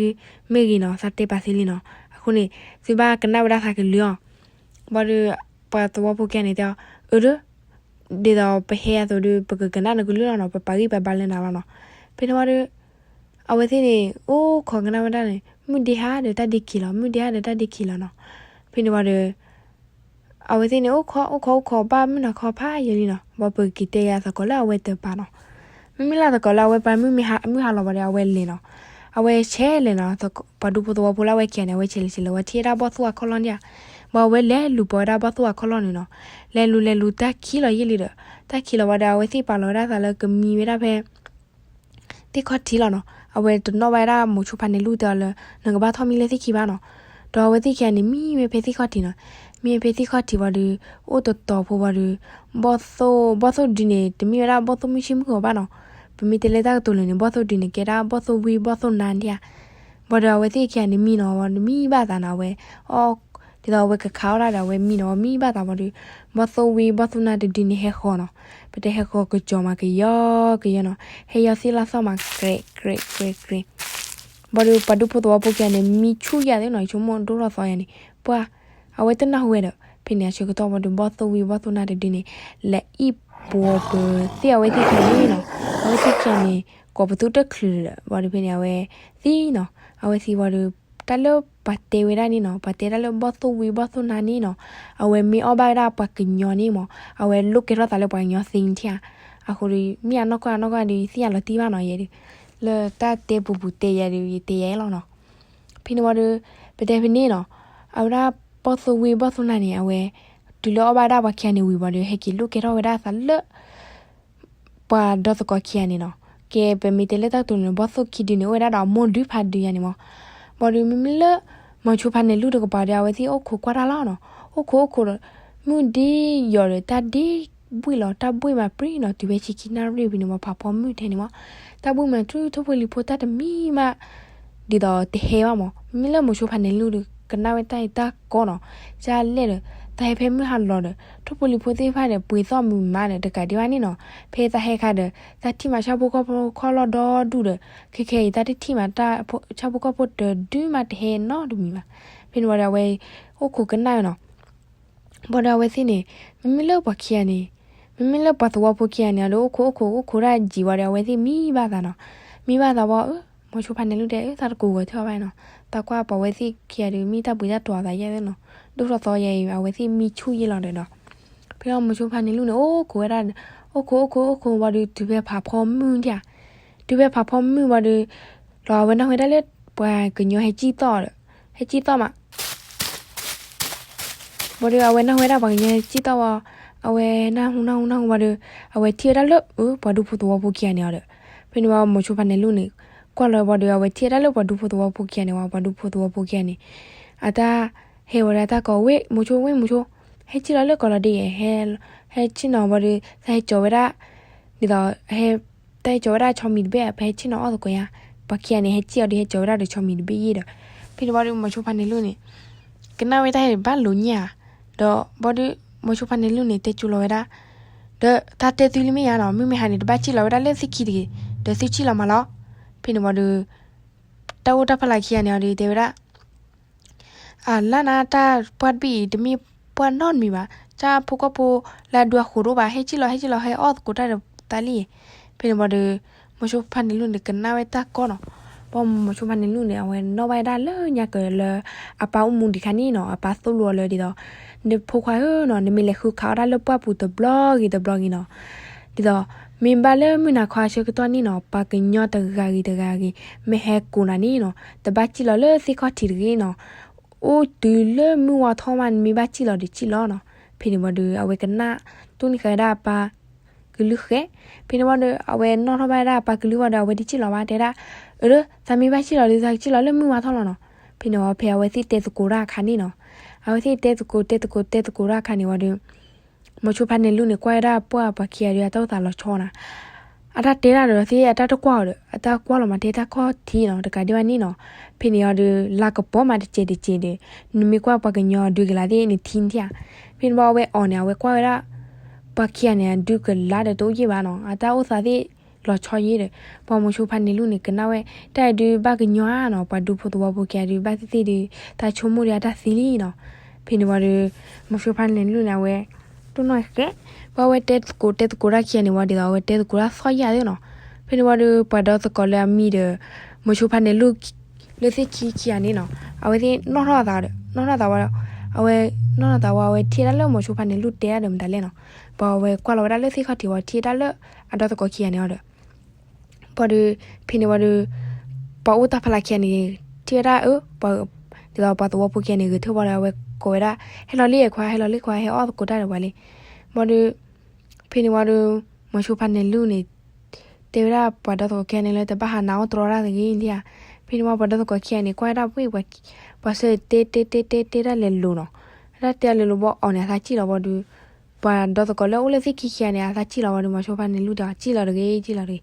ဲလီန့ၢ်သု မ့ၢ်ဂ့ၤနီၤ သးတဲပာ်သုလံနီၤ. အဃိန့ၣ် သုဘၣ်ကနၣ်ဝဲဒၣ်သးကလုၢ်အီၤ. ဘၣ်ဒီး ပှၤသဝီဖိခံဂၤန့ၣ်တဲအီၤ, အၢ ဒီး ဒ်သိးပဟဲအသိးဒီး ပကကနၣ်နကလုၢ်လီၤနီၤ, ပပာ်ဂံၢ်ပာ်ဘါလၢနၤလီၤနီၤ. ဖဲန့ၣ်ဝံၤဒီး အဝဲသ့ၣ်န့ၣ် အိၣ်ခိးကနၣ်ဝဲဒၣ်န့ၣ် မုၢ်ဒ့ဟါဒီးတၢ်ဒ့ခံးလီၤ, မုၢ်ဒ့ဟါဒီးတၢ်ဒ့ခံးလီၤနီၤ. ဖဲန့ၣ်ဝံၤဒီး အဝဲသ့ၣ်န့ၣ် အိၣ်ခိး အိၣ်ခိး အိၣ်ခိး ဘၣ်မုၢ်နၤခီဖးယံာ်လံနီၤ, ဘၣ်ပက့ၤတဲယၤသကိးလၢအဝဲတပၤနီၤ. မ့မ့ၢ်လၢသကိးလၢအဝဲပၤ မုၢ်ဟါလီၤဘၣ်ဒီး အဝဲလဲၤနီၤ. အဝဲဆဲးလဲၤနီၤ, ပှၤဒူဖိသဝီဖိလၢအဝဲခံဂၤန့ၣ် အဝဲဆဲးလဲၤဆဲးလဲၤ အဝဲထံၣ်ဝဲဒၣ်ဘီၣ်သိၣ်အခီၣ်လီၢ်န့ၣ်ဧါ. ဘၣ်အဝဲလဲၤလူၤပိာ်ဝဲဒၣ်ဘီၣ်သိၣ်အခီၣ်လီၢ်န့ၣ်နီၤ. လဲၤလူၤလဲၤလူၤ တၢ်ခံးလီၤယံာ်လံဒီး တၢ်ခံးလီၤဝံၤဒီး အဝဲသ့ၣ်ပာ်လီၤဝဲဒၣ်သးလၢကမံဝဲဒၣ်ဖဲ သ့ၣ်ခီၣ်ထံးလီၤနီၤ. အဝဲတနီၣ်ဘၣ်ဝဲဒၣ်မိၤဆိဖါနဲၣ်လူၢ်တဲအီၤလၢ နကဘၣ်ထီၣ်မံလၢသ့ၣ်ခံဘၣ်နီၤ. ဒီးအဝဲသ့ၣ်ခံဂၤန့ၣ် မံဝဲဖဲသ့ၣ်ခီၣ်ထံးနီၤ. မံဝဲဖဲသ့ၣ်ခီၣ်ထံးဝံၤဒီး အိၣ်တတီၤဖိဝံၤဒီး ဘီၣ်သိၣ် ဘီၣ်သိၣ်ဒုန့ၣ် တမ့ၢ်ဝဲဒၣ်ဘီၣ်သိၣ်မုၢ်ဆ့ၣ်မုၢ်ဂီၤဘၣ်နီၤ. ပမ့ၢ်တဲလၢတၢ်ကတိၤလၢာ်န့ၣ် ဘီၣ်သိၣ်ဒုန့ၣ် ကဲဒၣ်ဘီၣ်သိၣ်ဝံၣ်ဘီၣ်သိၣ်နါဒံးဧါ. ဘၣ်ဒီးအဝဲသ့ၣ်ခံဂၤန့ၣ်မံနီၤ ဝံၤဒီးမံဘၣ်သးနီၤ အဝဲ အီၣ် ဒ်သိးအဝဲကခးအီၣ်ဒၣ်ဒီး အဝဲမံနီၤ မံဘၣ်သးဝံၤဒီး ဘီၣ်သိၣ်ဝံၣ်ဘီၣ်သိၣ်နါတဒုန့ၣ်ဟဲဃီၤနီၤ. ပတဲဟဲဃီၤကစီၤမးကယီကယီနီၤ. ဟဲယီၤသ့ၣ်လၢ်သီၣ်မး ကြဲးကြဲးကြဲးကြဲး. ဘၣ်ဒီးပှၤဒူဖိသဝီဖိခံဂၤန့ၣ် မံဆူၣ်ယၤသ့ၣ်နီၤ ဆိကမိၣ်ဒိၣ်ထီၣ်သီယၤန့ၣ် ပှၢ် အဝဲတနၢ်ဟူဝဲဒီး ဖဲန့ၣ်အဆၢကတီၢ်ဝံၤဒီး ဘီၣ်သိၣ်ဝံၣ်ဘီၣ်သိၣ်နါတဒုန့ၣ် လဲၤအံၣ်ပှီၤပသ့ၣ်အဝဲသ့ၣ်ခံဂၤန့ၣ်နီၤ. အဝဲသ့ၣ်ခံဂၤန့ၣ် ကိးပသူတချုးဒီး ဘၣ်ဒီးဖဲန့ၣ် အဝဲသံနီၤ. အဝဲသံဝံၤဒီး တၢ်လၢပှၤတဲဝဲဒၣ်န့ၣ်နီၤ ပှၤတဲဒၣ်လၢဘီၣ်သိၣ်ဝံၣ်ဘီၣ်သိၣ်နါန့ၣ်နီၤ အဝဲမ့ၢ်အီၣ်ဘၣ်ဝဲဒၣ်ပှၤကညီန့ၣ်မး အဝဲလိၣ်ကဲထီၣ်သးလၢပှၤကညီသ့န့ၣ်ဧါ. အဃိဒီး မ့ၢ်အနီၢ်ကီၢ်အနီၢ်ကီၢ်ဒီး သ့ၣ်ညါလီၤတံၢ်ဘၣ်နီၤ ယဲဒီး လၢတၢ်တဲပူၤပူၤတဲယၤဒီး ယတဲယၤလီၤနီၤ. ဖဲန့ၣ်ဝံၤဒီး ပတဲဖဲန့ၣ်နီၤ အဝဲဒၣ်ဘီၣ်သိၣ်ဝံၣ်ဘီၣ်သိၣ်နါန့ၣ် အဝဲ တုၤလၢအီၣ်ဘၣ်ဒၣ်ပှၤခံဂၤန့ၣ်ဝံၤဝံၤဒီး ဟဲက့ၤလိၣ်ကဲထီၣ်ဝဲဒၣ်သးလၢ ပှၤဒီသကိးခံဂၤန့ၣ်နီၤ. ကဲ ပမ့ၢ်တဲလၢတၢ်ကတိၤန့ၣ် ဘီၣ်သိၣ်ခံဒုန့ၣ် အိၣ်ဝဲဒၣ်ဒီးအမိၢ်ဒုဖါဒုယၤန့ၣ်မး. ဘၣ်ဒီးမ့မ့ၢ်လၢ မိၤဆိဖါန့ၣ်လူၢ်တကပၤဒီး အဝဲသ့ၣ်အိၣ်ခိးကွၢ်တၢ်လီၤနီၤ. အိၣ်ခိးအိၣ်ခိးဒီး မုၢ်ဒ့ယီၤဒီး တၢ်ဒ့ဘှံးလီၤ, တၢ်ဘှံးမးပြံနီၤ, တုၤဖဲဆံခံနၣ်ရံၣ်ဖဲန့ၣ်မး ဖးဖီမုၢ်ထဲန့ၣ်မး, တၢ်ဘှံးမးထူ ထိၣ်ဖိလံၤဖိတၢ်တမံၤမး ဒ်သိးတဟဲဘၣ်မး. မ့မ့ၢ်လၢမိၤဆိဖါန့ၣ်လူၢ်ဒီး ကနၣ်ဝဲတၢ်အံၤတၢ်ကီနီၤ, ကလဲၣ်ဒီး တၢ်ဟဲဖဲမုၢ်ဟါလီၤဒီး ထိၣ်ဖိလံၤဖိသ့ၣ်တဖၣ်ဒီး ပှ့ၤသီၣ်မုာ်မးဒီး တကးဒံးဘၣ်န့ၣ်နီၤ. ဖဲတၢ်ဟဲခါဒီး တၢ်ထံၣ်မးဆၣ်ဖိကီၢ်ဖိခီၣ်လီၢ်ဒီဒူၣ်ဒီး ခဲခဲအံၤ တၢ်တထံၣ်မး ဆၣ်ဖိကီၢ်ဖိတဒုမးတဟဲနီတမံၤဘၣ်. ဖဲန့ၣ်ဝံၤဒီး အဝဲအိၣ်ခိးကနၣ်နီၤ. ဘၣ်ဒီးအဝဲသ့ၣ်န့ၣ် မ့မ့ၢ်လၢပှၤခံဂၤန့ၣ်, မ့မ့ၢ်လၢပှၤသဝီဖိခံဂၤန့ၣ်ဒီး အိၣ်ခိးအိၣ်ခိးအိၣ်ခိးတၢ်ယံာ်ဝံၤဒီး အဝဲသ့ၣ်မံဘၣ်သးနီၤ. မံဘၣ်သးဝံၤ အၢ မိၤဆိဖါန့ၣ်လူၢ်တဲ အၢ သးတကိးဂီၤထီၣ်ဘၣ်နီၤ. သးကွၢ်ပှၤဝဲသ့ၣ်ခံဂၤဒီး မ့ၢ်တၢ်ဘှံးတၢ်တီၤသးယဲၢ်သ့ၣ်နီၤ, ဒိၣ်ထီၣ်သီယဲၢ်အံၤ အဝဲသ့ၣ်မံဆူၣ်ယဲၢ်လီၤဒီးနီၤ. ဖဲန့ၣ်မိၤဆိဖါန့ၣ်လူၢ်န့ၣ် အိၣ်ခိးဝဲဒၣ်, အိၣ်ခိးအိၣ်ခိးအိၣ်ခိးဝံၤဒီး တုၤဖဲဖးဖီမုၢ်ဒၣ်, တုၤဖဲဖးဖီမုၢ်ဝံၤဒီး လီၤအဝဲနၢ်ဟူဝဲဒၣ်လၢ ပှၤကညီဟဲစံၣ်သီၣ်ဒီး, ဟဲစံၣ်သီၣ်မး ဘၣ်ဒီး အဝဲနၢ်ဟူဝဲဒၣ်ပှၤကညီဟဲစံၣ်သီၣ်ဝံၤ, အဝဲနၢ်ဟူနၢ်ဟူနၢ်ဟူဝံၤဒီး အဝဲထံၣ်ဝဲဒၣ်လၢ အၢ ပှၤဒူဖိသဝီဖိခံဂၤန့ၣ်အီၤဒီး, ဖဲန့ၣ်ဝံၤမိၤဆိဖါန့ၣ်လူၢ်န့ၣ် ကွၢ်လီၤဝံၤဒီး အဝဲထံၣ်ဝဲဒၣ်လၢပှၤဒူဖိသဝီဖိခံဂၤန့ၣ်ဝံၤ ပှၤဒူဖိသဝီဖိခံဂၤန့ၣ် အတၢ်ဟဲဝဲဒၣ်တၢ်ကိး ဝ့ၢ်မိၤဆိ ဝ့ၢ်မိၤဆိ, ဟဲစံၣ်လီၤလၢကီးလီၤဒ်အံၤ, ဟဲဆ့ၣ်နီၤဘၣ်ဒီး သးဟဲကၠီၤဝဲဒၣ် ဒ်သိး ဟဲ တၢ်ဟဲကၠီၤဝဲဒၣ်ဆီမံၤတဘ့ၣ် ပဟဲဆ့ၣ်နီၤအီၣ်သကိးယါ, ပှၤခံဂၤန့ၣ် ဟဲစံၣ်အီၤဒီး ဟဲကၠီၤဝဲဒၣ်ဒီးဆီမံၤတဘ့ၣ်ယဲၢ်ဒီး, ဖဲန့ၣ်ဝံၤဒီး မိၤဆိဖါန့ၣ်လူၢ်န့ၣ် ကနၣ်ဝဲတၢ်ဟဲဘၣ်လိာ်ညၣ်ဧါ, ဒီးဘၣ်ဒီး မိၤဆိဖါန့ၣ်လူၢ်န့ၣ် တဲကၠိလီၤဝဲဒၣ်, ဒီးတၢ်တဲသုလံမ့ၢ်ယါနီၤ, မုၢ်မ့ၢ်ဟါန့ၣ် တဘၣ်စံၣ်လီၤဝဲဒၣ်လၢသ့ၣ်ခံတဂ့ၤ, ဒီးသုစံၣ်လီၤမးလီၤ. ဖဲန့ၣ်ဝံၤဒီး တၢ်အိၣ်တၢ်ဖီလာ်ခံဂၤန့ၣ်အီၤဒီး တဲဝဲဒၣ် အလၢ်နၤ တၢ်ပှၢ်တဘ့ၣ်အံၤ တမ့ၢ်ပှၢ်နီတမံၤဘၣ်, တၢ်ဖိကီၢ်ဖိလၢအဒုးအဃိတအိၣ်ဘၣ်, ဟဲစံၣ်လီၤ ဟဲစံၣ်လီၤ ဟဲအီၣ်သကိးတၢ်ဒီးသးလံ. ဖဲန့ၣ်ဝံၤဒီး မိၤဆိဖါန့ၣ်လူၢ်န့ၣ် ကနၣ်ဝဲတၢ်ကီနီၤ, ဘၣ်မိၤဆိဖါန့ၣ်လူၢ်န့ၣ် အဝဲနီၣ်ဘၣ်ဝဲဒၣ်လၢညါကၢၤလၢ အပၢ်အိၣ်မူဒံးခါန့ၣ်နီၤ, အပၢ်သိၣ်လိအီၤလၢဒ်သိး နဖိခွါဧၢနီၤ, နမ့ၢ်လဲၤဃုခးအီၣ်တၢ်လၢပှၢ်ပူၤတဘျီဂ့ၤတဘျီဂ့ၤနီၤ, ဒ်သိး မ့ၢ်ဘၣ်လၢမုၢ်နၤခီအဆၢကတီၢ်န့ၣ်နီၤ, ပှၤကညီတဂၤဂ့ၤတဂၤဂ့ၤ မ့ၢ်ဟဲကိးနၤန့ၣ်နီၤ, တဘၣ်စံၣ်လီၤလၢသ့ၣ်ခီၣ်ထံးတဂ့ၤနီၤ, အိၣ်တုၤလၢမုၢ်ဝါထီၣ်မး နမ့ၢ်ဘၣ်စံၣ်လီၤဒီးစံၣ်လီၤနီၤ. ဖဲန့ၣ်ဝံၤဒီး အဝဲကနၣ်တူၢ်န့ၢ်ဃာ်ဝဲဒၣ်အပၢ်ကလုၢ်ဃဲ, ဖဲန့ၣ်ဝံၤဒီး အဝဲနီၣ်ထီၣ်ဘၣ်ဝဲဒၣ်အပၢ်ကလုၢ်ဝံၤဒီး အဝဲတစံၣ်လီၤဘၣ် တဲဒၣ်, အၢ သးမ့ၢ်ဘၣ်စံၣ်လီၤဒီး သးကစံၣ်လီၤလၢမုၢ်ဝါထီၣ်လီၤနီၤ. ဖဲန့ၣ်ဝံၤ ဖဲအဝဲသ့ၣ်တဲသကိးတၢ်အခါန့ၣ်နီၤ, အဝဲသ့ၣ်တဲသကိးတဲသကိးတဲသကိးတၢ်အခါန့ၣ်ဝံၤဒီး မိၤဆိဖါန့ၣ်လူၢ်န့ၣ် ကွၢ်ဝဲဒၣ်ပှၢ်ပှၤခံဂၤဒီး အတၢ်အိၣ်သးလီၤဆီနၤ, အတၢ်တဲဒၣ်ဒီးသ့ၣ်အတၢ်တကွၢ်အီၤဒီး အတၢ်ကွၢ်လီၤမး တဲတၢ်ခီၣ်ထံးနီၤ, တကးဒံးဘၣ်န့ၣ်နီၤ. ဖဲန့ၣ်အီၤဒီး လၤကပီၤမးတစဲးတစဲးဒီး နမ့ၢ်ကွၢ်ပှၤကညီဒုးကလာ်သ့ၣ် နထံၣ်နထံၣ်ဧါ. ဖဲန့ၣ်ဝံၤအဝဲအီၤန့ၣ် အဝဲကွၢ်ဝဲဒၣ် ပှၤခံဂၤန့ၣ် အဒုးကလာ်ဒီးတအိၣ်ယဲၢ်ဘၣ်နီၤ, အတၢ်အိၣ်သးသ့ၣ်လီၤဆီယဲၢ်ဒီး ပှၤမိၤဆိဖါန့ၣ်လူၢ်န့ၣ် ကနၣ်ဝဲ တၢ်အံၤဒုးဘၣ်ကညီဧါနီၤ, ပှၤဒူဖိသဝီဖိခံဂၤဒုး ဘၣ်သ့ၣ်သ့ၣ်ဒီး တၢ်ဆိကမိၣ်ဒီးအတၢ်သံလံနီၤ. ဖဲန့ၣ်ဝံၤဒီး မိၤဆိဖါန့ၣ်လူၢ်န့ၣ် အဝဲ တိၢ်နီၣ်ဃဲ, ပှၤဝဲတဲသကိးတဲသကိးတၢ်ခံဂၤန့ၣ်ဝံၤဒ်သိး အဝဲတဲသကိးတၢ်သီၣ်ယၢ်သ့နီၤ. ဖဲန့ၣ်ဝံၤဒီး ပှၤဒီသကိးလၢအမံၤဒီး မိၤဆိဖါန့ၣ်လူၢ် လၢသ့ၣ်ခံခံဂၤန့ၣ်နီၤ, အဝဲသ့ၣ်နီၣ်ထီၣ်အသးဒီး နီၣ်ထီၣ်သးဝံၤ အဝဲ နီၣ်ထီၣ်သးဝံၤ အဝဲထံၣ်ဝဲဒၣ်လၢမိၤဆိဖါန့ၣ်လူၢ်တဲဒၣ်ဒီးမတၤလဲၣ်နီၤ. ပှၤအဝဲကွၢ်လီၤဝဲဒၣ်လၢသ့ၣ်ခီၣ်ထံးဝံၤ ထံၣ်ဝဲဒၣ်လၢအဒီသကိးခံဂၤန့ၣ်အီၤဒီး ဘၣ်ဒီး ဖဲန့ၣ်ဝံၤဒီး ပှၤအိၣ်တၢ်ဖီလာ်ခံဂၤန့ၣ် ထံၣ်ဝဲဒၣ်အၢ ပှၤ ဒ်သိးပှၤသဝီဖိခံဂၤန့ၣ် ဂဲၤထၢၣ်ဘၣ်ဒီး အဝဲကိးဝဲဒၣ် ဟဲလီၤလံခွါ ဟဲလီၤလံခွါ ဟဲအီၣ်သကိးတၢ်ဒီးပှၤလံ. ဘၣ်ဒီး ဖဲန့ၣ်ဝံၤဒီး မိၤဆိဖါန့ၣ်လူၢ်န့ၣ် တဲဝဲဒၣ်ပှၤဒီသကိးခံဂၤန့ၣ်လၢ တဘၣ်ဟးနးအီၣ်တြီတၢ်တဂ့ၤဒံဧါ. ဖဲန့ၣ်ဝံၤပှၤဒီသကိးခံဂၤန့ၣ် ကွၢ်ဝဲဒၣ်ဝ့ၢ် ပှၤစၢၤတဲတဲတဲတဲတဲတၢ်လဲၤလိၤနီၤ, တၢ်တဲအလဲၤလိၤဘၣ်အီၤန့ၣ် အသးစံၣ်လီၤဘၣ်ဒီး ပှၤဒီသကိးလၢအိၣ်လၢသ့ၣ်ခံခံဂၤန့ၣ် အသးစံၣ်လီၤဘၣ်ဒီး မိၤဆိဖါန့ၣ်လူၢ်တဲအီၤ စံၣ်လီၤတဂ့ၤ စံၣ်လီၤတဂ့ၤ.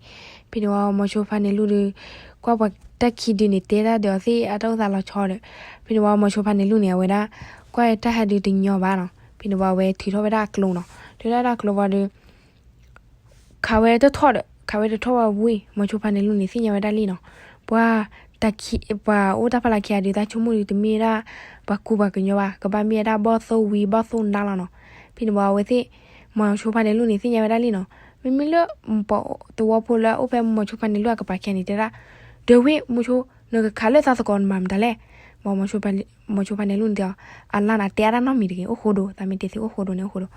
ဖဲန့ၣ်ဝံၤ မိၤဆိဖါန့ၣ်လူၢ်ဒီး ကွၢ်ပှၤတၢ်ခံဒုန့ၣ် တဲဒၣ်ဒီးအီၤသ့ၣ် အတၢ်အိၣ်သးလီၤဆီဒီး ဖဲန့ၣ်ဝံၤမိၤဆိဖါန့ၣ်လူၢ်န့ၣ် အဝဲဒၣ် ကွၢ်တၢ်ဟဲဒုတညီဘၣ်နီၤ. ဖဲန့ၣ်ဝံၤအဝဲထုးထီၣ်ဝဲဒၣ်အကျိနီၤ, ထုးထီၣ်ဝဲဒၣ်အကျိဝံၤဒီး ခးဝဲတထီၣ်ဒီး ခးဝဲတထီၣ်ဝံၤဝံၤ မိၤဆိဖါန့ၣ်လူၢ်န့ၣ် သ့ၣ်ညါဝဲဒၣ်လံနီၤ, ပှၤ ပှၤအိၣ်တၢ်ဖီလာ်ခံဂၤဒီး တၢ်ဆိကမိၣ်ဒီး တမ့ၢ်ဝဲဒၣ် ပှၤကူပှၤကညီဘၣ်, ကဘၣ်မ့ၢ်ဝဲဒၣ်ဘီၣ်သိၣ်ဝံၤဘီၣ်သိၣ်နါလီၤနီၤ. ဖဲန့ၣ်ဝံၤအဝဲသ့ၣ် မိၤဆိဖါန့ၣ်လူၢ်န့ၣ် သ့ၣ်ညါဝဲဒၣ်လံနီၤ, မ့မ့ၢ်လၢ ပှၤသဝီဖိလၢအအိၣ်ဖဲမိၤဆိဖါန့ၣ်လူၢ်အကပၤခံဂၤန့ၣ် တဲဒၣ် ဒီးဝ့ၢ်မိၤဆိ နကခးလၢသးသကိးနမၤမတၤလဲၣ်. မိၤဆိဖါန့ၣ်လူၢ်န့ၣ်တဲအီၤ အလၢ်နၤ တဲအါတၢ်နီတမံၤတဂ့ၤ, အိၣ်ဃိဒိ သးမ့ၢ်တဲသ့အိၣ်ဃိဒိန့ၣ် အိၣ်ဃိဒိ.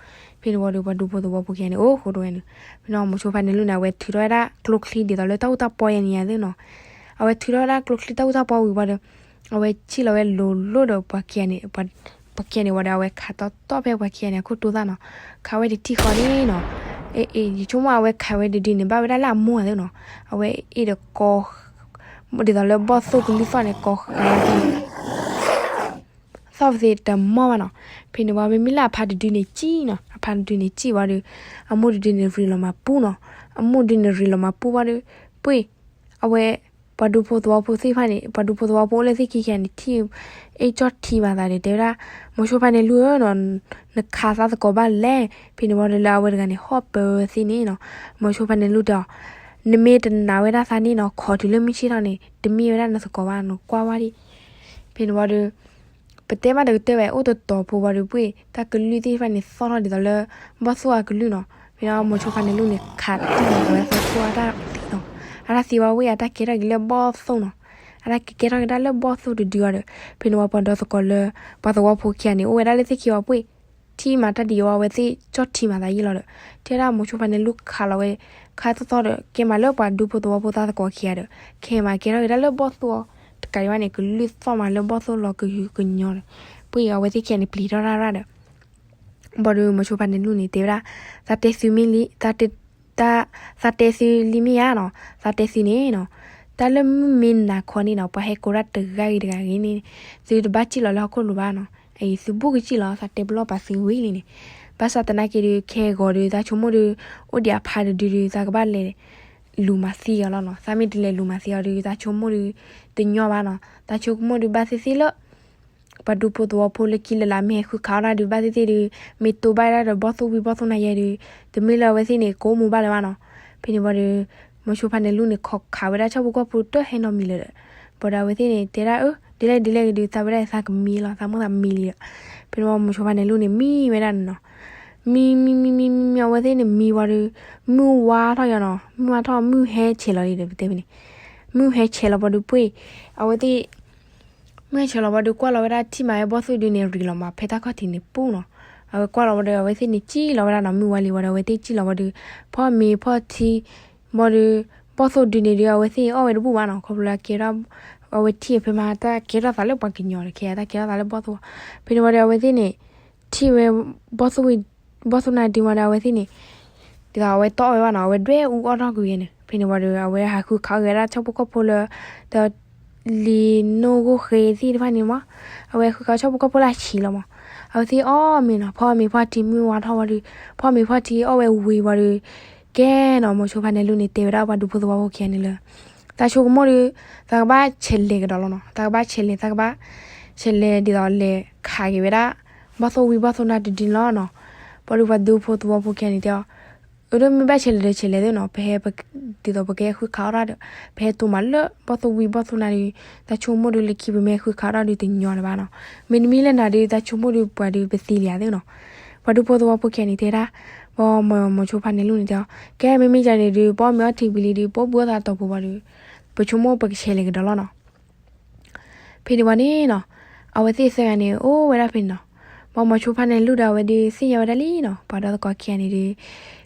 ဖဲန့ၣ်ဝံၤဒီး ပှၤဒူဖိသဝီဖိခံဂၤန့ၣ် အိၣ်ဃိဒိဝဲန့ၣ်, ဖဲန့ၣ်မိၤဆိဖါန့ၣ်လူၢ်န့ၣ် အဝဲထုးထီၣ်ဝဲဒၣ်ကျိချံ ဒ်သိးလၢတၢ်အူတၢ်ပီယဲန့ၣ်ယၤသ့ၣ်နီၤ, အဝဲထုးထီၣ်ဝဲဒၣ်ကျိချံတၢ်အူတၢ်ပီဝံၤဝံၤဒီး အဝဲစံၣ်လီၤဝဲလိၤလိၤဒီးပှၤခံဂၤန့ၣ်, ပှၤခံဂၤန့ၣ်ဝံၤဒီး အဝဲခးတီတီဖဲပှၤခံဂၤန့ၣ်အခိၣ်တိသၣ်နီၤ, ခးဝဲတထံၣ်ဃီန့ၣ်နီၤ, အ့ အ့ ယဆိကမိၣ်အဝဲခးဝဲတဒုန့ၣ် ဘၣ်ဝဲဒၣ်လၢအမိၢ်ဧါသ့ၣ်နီၤ, အဝဲအ့ၣ်ဒီးကိး ဒ်သိးလၢဘီၣ်သိၣ်ကလုၢ်သီၣ်န့ၣ် ကိးဃာ်ဝဲသ့ၣ်န့ၣ် သီၣ်ဝဲသ့ၣ်တမီၢ်ဘၣ်နီၤ. ဖဲန့ၣ်ဝံၤ မ့မ့ၢ်လၢအဖါတဒုန့ၣ်စံၣ်နီၤ, အဖါတဒုန့ၣ်စံၣ်ဝံၤဒီး အမိၢ်တဒုန့ၣ်ရ့လိာ်မၤပူနီၤ. အမိၢ်တဒုန့ၣ်ရ့လိာ်မၤပူဝံၤဒီး ပှ့ၢ် အဝဲ ပှၤဒူဖိသဝီဖိသ့ၣ်တဖၣ်န့ၣ် ပှၤဒူဖိသဝီဖိအိၣ်လၢသ့ၣ်ခံခံဂၤန့ၣ် ထံၣ်အ့ၣ်ကၠီၣ်ထံမၤသးဒီး တဲဝဲဒၣ် မိၤဆိဖါန့ၣ်လူဧၢနီၤ, နခးသးသကိးဘၣ်လဲၣ်. ဖဲန့ၣ်ဝံၤဒီးလၢအဝဲတဂၤန့ၣ် ဟီၣ်ပၢၤသ့န့ၣ်နီၤ, မိၤဆိဖါန့ၣ်လူတဲအီၤ, နမ့ၢ်တနာ်ဝဲဒၣ်သးန့ၣ်နီၤ, ခိးတုၤလၢမုၢ်ဆ့ၣ်ထီၣ်န့ၣ် တမ့ၢ်ဝဲဒၣ်နသကိးဘၣ်, နကွၢ်ဝဲဒၣ်. ဖဲန့ၣ်ဝံၤဒီး ပတဲမးတကတၢၢ်ဝဲ အိၣ်တတီၤဖိဝံၤဒီး ပှ့ၢ် တၢ်ကလုၢ်သ့ၣ်တဖၣ်န့ၣ် သီၣ်ထီၣ်ဒ်သိးလၢ ဘီၣ်သိၣ်အကလုၢ်နီၤ. ဖဲန့ၣ်မိၤဆိဖါန့ၣ်လူန့ၣ် ခးတံၢ်လီၤဝဲသးဆိအတၢ်သံနီၤ. အတၢ်သံဝံၤဝံၤ အတၢ်ကဲထီၣ်က့ၤလၢဘီၣ်သိၣ်နီၤ. အတၢ်ကဲထီၣ်က့ၤဒၣ်လၢဘီၣ်သိၣ်တဒုဝံၤဒီး ဖဲန့ၣ်ဝံၤပှၤဒီသကိးလၢ ပှၤသဝီဖိခံဂၤန့ၣ် အိၣ်ဝဲဒၣ်လၢသ့ၣ်ခံဝံၤ ပှ့ၢ် ထံၣ်မၤတၢ်ဒ်အံၤဝံၤ အဝဲသ့ၣ်ကၠီၣ်ထံမၤသးယံာ်လီၤဒီး ထံၣ်ဝဲဒၣ်မိၤဆိဖါန့ၣ်လူခးလီၤဝဲ ခးသီၣ်သီၣ်ဒီး ကဲမၤလၢပှၤဒူဖိသဝီဖိသးသကိးခံဂၤဒီး ခဲမၤကဲထီၣ်က့ၤဒၣ်လၢဘီၣ်သိၣ်အီၤ တကးဒံးဘၣ်န့ၣ် ကလုၢ်သီၣ်မးလၢဘီၣ်သိၣ်လီၤကဟုကညီၤဒီး ပှ့ၢ်အဝဲသ့ၣ်ခံဂၤန့ၣ် ပျံၤထီၣ်တၢ်ရၣ်ဒီး ဘၣ်ဒီးမိၤဆိဖါန့ၣ်လူန့ၣ် တဲဝဲဒၣ် သးတဲသုမ့ၢ်လံ သးတဲသုလံမ့ၢ်ဧါနီၤ, သးတဲသုန့ၣ်နီၤ, တၢ်လၢမုၢ်မ့ၢ်နၤခီန့ၣ်နီၤ ပှၤဟဲကိးတၢ်တဂၤဂ့ၤတဂၤဂ့ၤန့ၣ် သုတဘၣ်စံၣ်လီၤလၢဟီၣ်ခိၣ်လိၤဘၣ်နီၤ, အအံၤသုဘူၣ်ကစံၣ်လီၤ သးတဲပလီၢ်ပာ်သုဝံၤလံန့ၣ်. ဘၣ်ဆၣ်သနာ်က့ဒီး ခဲဂီၤဒီး သးဆိကမိၣ်ဒီး အိၣ်ဒံးအဖါတဒုဒီး သးကဘၣ်လဲၤလူၤမၤသံအီၤလီၤနီၤ, သးမ့ၢ်တလဲၤလူၤမၤသံအီၤဒီး သးဆိကမိၣ်ဒီး တညီဘၣ်နီၤ, သးဆိကမိၣ်ဒီးဘၣ်သ့ၣ်သ့ၣ်လၢ ပှၤဒူဖိသဝီဖိလၢခံလၢ်လၢ် မ့ၢ်ဟဲဃုခးအီၣ်တၢ်ဒုးဘၣ်သ့ၣ်သ့ၣ်ဒီး မ့ၢ်တိဘၣ်ဒၣ်ဒီးဘီၣ်သိၣ်ဝံၤဘီၣ်သိၣ်နၤယဲဒီး တမ့ၢ်လၢအဝဲသ့ၣ်န့ၣ် ကိးမူၤဘၣ်လၢၤဘၣ်နီၤ. ဖဲန့ၣ်ဝံၤဒီး မိၤဆိဖါန့ၣ်လူန့ၣ် ခိးခးဝဲဒၣ်ဆၣ်ဖိကီၢ်ဖိတဟဲနီတမံၤလၢၤဒီး ဘၣ်ဒီးအဝဲသ့ၣ်န့ၣ် တဲဒၣ်အၢ ဒ်လဲၣ်ဒ်လဲၣ်က့ၤဒီး သးဝဲဒၣ်သးကမံလီၤ သးမိၢ်သးမံလံဒီး ဖဲန့ၣ်ဝံၤမိၤဆိဖါန့ၣ်လူန့ၣ် မံဝဲဒၣ်န့ၣ်နီၤ. မံ မံ မံ မံ မံ မံ အဝဲသ့ၣ်န့ၣ်မံဝံၤဒီး မုၢ်ဝါထီၣ်ယီၤနီၤ, မုၢ်ဝါထီၣ် မုၢ်ဟဲဆဲးလီၤလံဒီး ပတဲဖဲန့ၣ် မုၢ်ဟဲဆဲးလီၤဝံၤဒီးပှ့ၢ် အဝဲသ့ၣ် မုၢ်ဟဲဆဲးလီၤဝံၤဒီး ကွၢ်လီၤဝဲဒၣ်ထံၣ်မးဝဲဘီၣ်သိၣ်ဒုန့ၣ် ရ့လိာ်မးဖဲတၢ်ခီၣ်ထံးန့ၣ်ပူၤနီၤ. အဝဲကွၢ်လီၤဝံၤဒီး အဝဲသ့ၣ်န့ၣ်စံၣ်လီၤဝဲဒၣ်နီၤ, မုၢ်ဝါလံဝံၤဒီး အဝဲသ့ၣ်စံၣ်လီၤဝံၤဒီး ဖီမ့ၤဖီထံ ဝံၤဒီး ဘီၣ်သိၣ်ဒုန့ၣ်ဒီး အဝဲသ့ၣ်အီၣ်ဝဲတဘူၣ်ဘၣ်နီၤ, ခီဖျိလၢကဲထီၣ် အဝဲထံၣ်ဖဲမး တၢ်ကဲထီၣ်သးလၢပှၤကညီဒီး ခဲအံၤတၢ်ကဲထီၣ်သးလၢဘီၣ်သိၣ်, ဖဲန့ၣ်ဝံၤဒီး အဝဲသ့ၣ်န့ၣ် ထံၣ်ဝဲ ဘီၣ်သိၣ်ဝံၤ ဘီၣ်သိၣ်နၤဒုဝံၤဒီး အဝဲသ့ၣ်န့ၣ် ဒ်သိးအဝဲတီၢ်အီၣ်ဝဲဘၣ်နီၤ, အဝဲဒွဲၣ်အူအီၣ်ထီၣ်ကွံာ်ဝဲန့ၣ်, ဖဲန့ၣ်ဝံၤဒီး အဝဲဟးဃုခးအီၣ်က့ၤဝဲဒၣ်ဆၣ်ဖိကီၢ်ဖိလၢ ဒီး လံာ်နိၢ်ဂိၢ်ဃ့သ့ၣ်တဖၣ်န့ၣ်မး, အဝဲဃုခးဆၣ်ဖိကီၢ်ဖိလၢအဆံးလီၤမး, အဝဲသ့ၣ်အီၣ်မ့ၤနီၤ, ဖီမ့ၤဖီထံ မုၢ်ဝါထီၣ်ဝံၤဒီး ဖီမ့ၤဖီထံအီၣ်ဝဲဝံၤဝံၤဒီး ကဲနီၤ မိၤဆိဖါန့ၣ်လူန့ၣ် တဲဝဲဒၣ်ပှၤဒူဖိသဝီဖိခံဂၤန့ၣ်လၢ သးဆိကမိၣ်ဒီး သးကဘၣ်ဆဲးလဲၤကဒီးလီၤနီၤ, သးကဘၣ်ဆဲးလဲၤ သးကဘၣ် ဆဲးလဲၤဒ်သိးလဲၤခးက့ၤဝဲဒၣ် ဘီၣ်သိၣ်ဝံၤဘီၣ်သိၣ်နၤတဒုန့ၣ်လီၤနီၤ. ဘၣ်ဒီးပှၤဒူဖိသဝီဖိခံဂၤန့ၣ်တဲအီၤ, အၢ ဒီးမ့ၢ်ဘၣ်ဆဲးလဲၤဒီးဆဲးလဲၤသ့နီၤ, ပဟဲ ဒ်သိးပကဟဲဃုခးအီၣ်တၢ်ဒီး ပဟဲတိၢ်မးလၢဘီၣ်သိၣ်ဝံၤဘီၣ်သိၣ်နၤဒီး သးဆိကမိၣ်ဒီးလၢခံပမ့ၢ်ဟဲဃုခးအီၣ်တၢ်ဒီးတညီလၢၤဘၣ်နီၤ, မ့တမ့ၢ်လၢနၤဒီး သးဆိကမိၣ်ဒီးပှၤဒီးပသံလံဧါသ့နီၤ. ပှၤဒူဖိသဝီဖိခံဂၤန့ၣ်တဲဒၣ် ပှၤမိၤဆိဖါန့ၣ်လူန့ၣ်တဲအီၤ, ကဲ မ့မ့ၢ်ဒ်န့ၣ်ဒီး ပအီၣ်မ့ၤအီထံဝံၤလံဒီး ပအိၣ်ဘှံးအိၣ်သါတတီၤဖိဝံၤဒီး ပဆိကမိၣ်ပကဆဲးလဲၤကဒီးလီၤနီၤ. ဖဲန့ၣ်ဝံၤန့ၣ်နီၤ, အဝဲသ့ၣ်သၢဂၤန့ၣ် အိၣ်ဝဲဒၣ်ဖဲန့ၣ်နီၤ. ဘၣ်မိၤဆိဖါန့ၣ်လူဒီး အဝဲဒုးသ့ၣ်ညါဝဲဒၣ်လံနီၤ, ပှၤဒီသကိးခံဂၤန့ၣ်ဒီး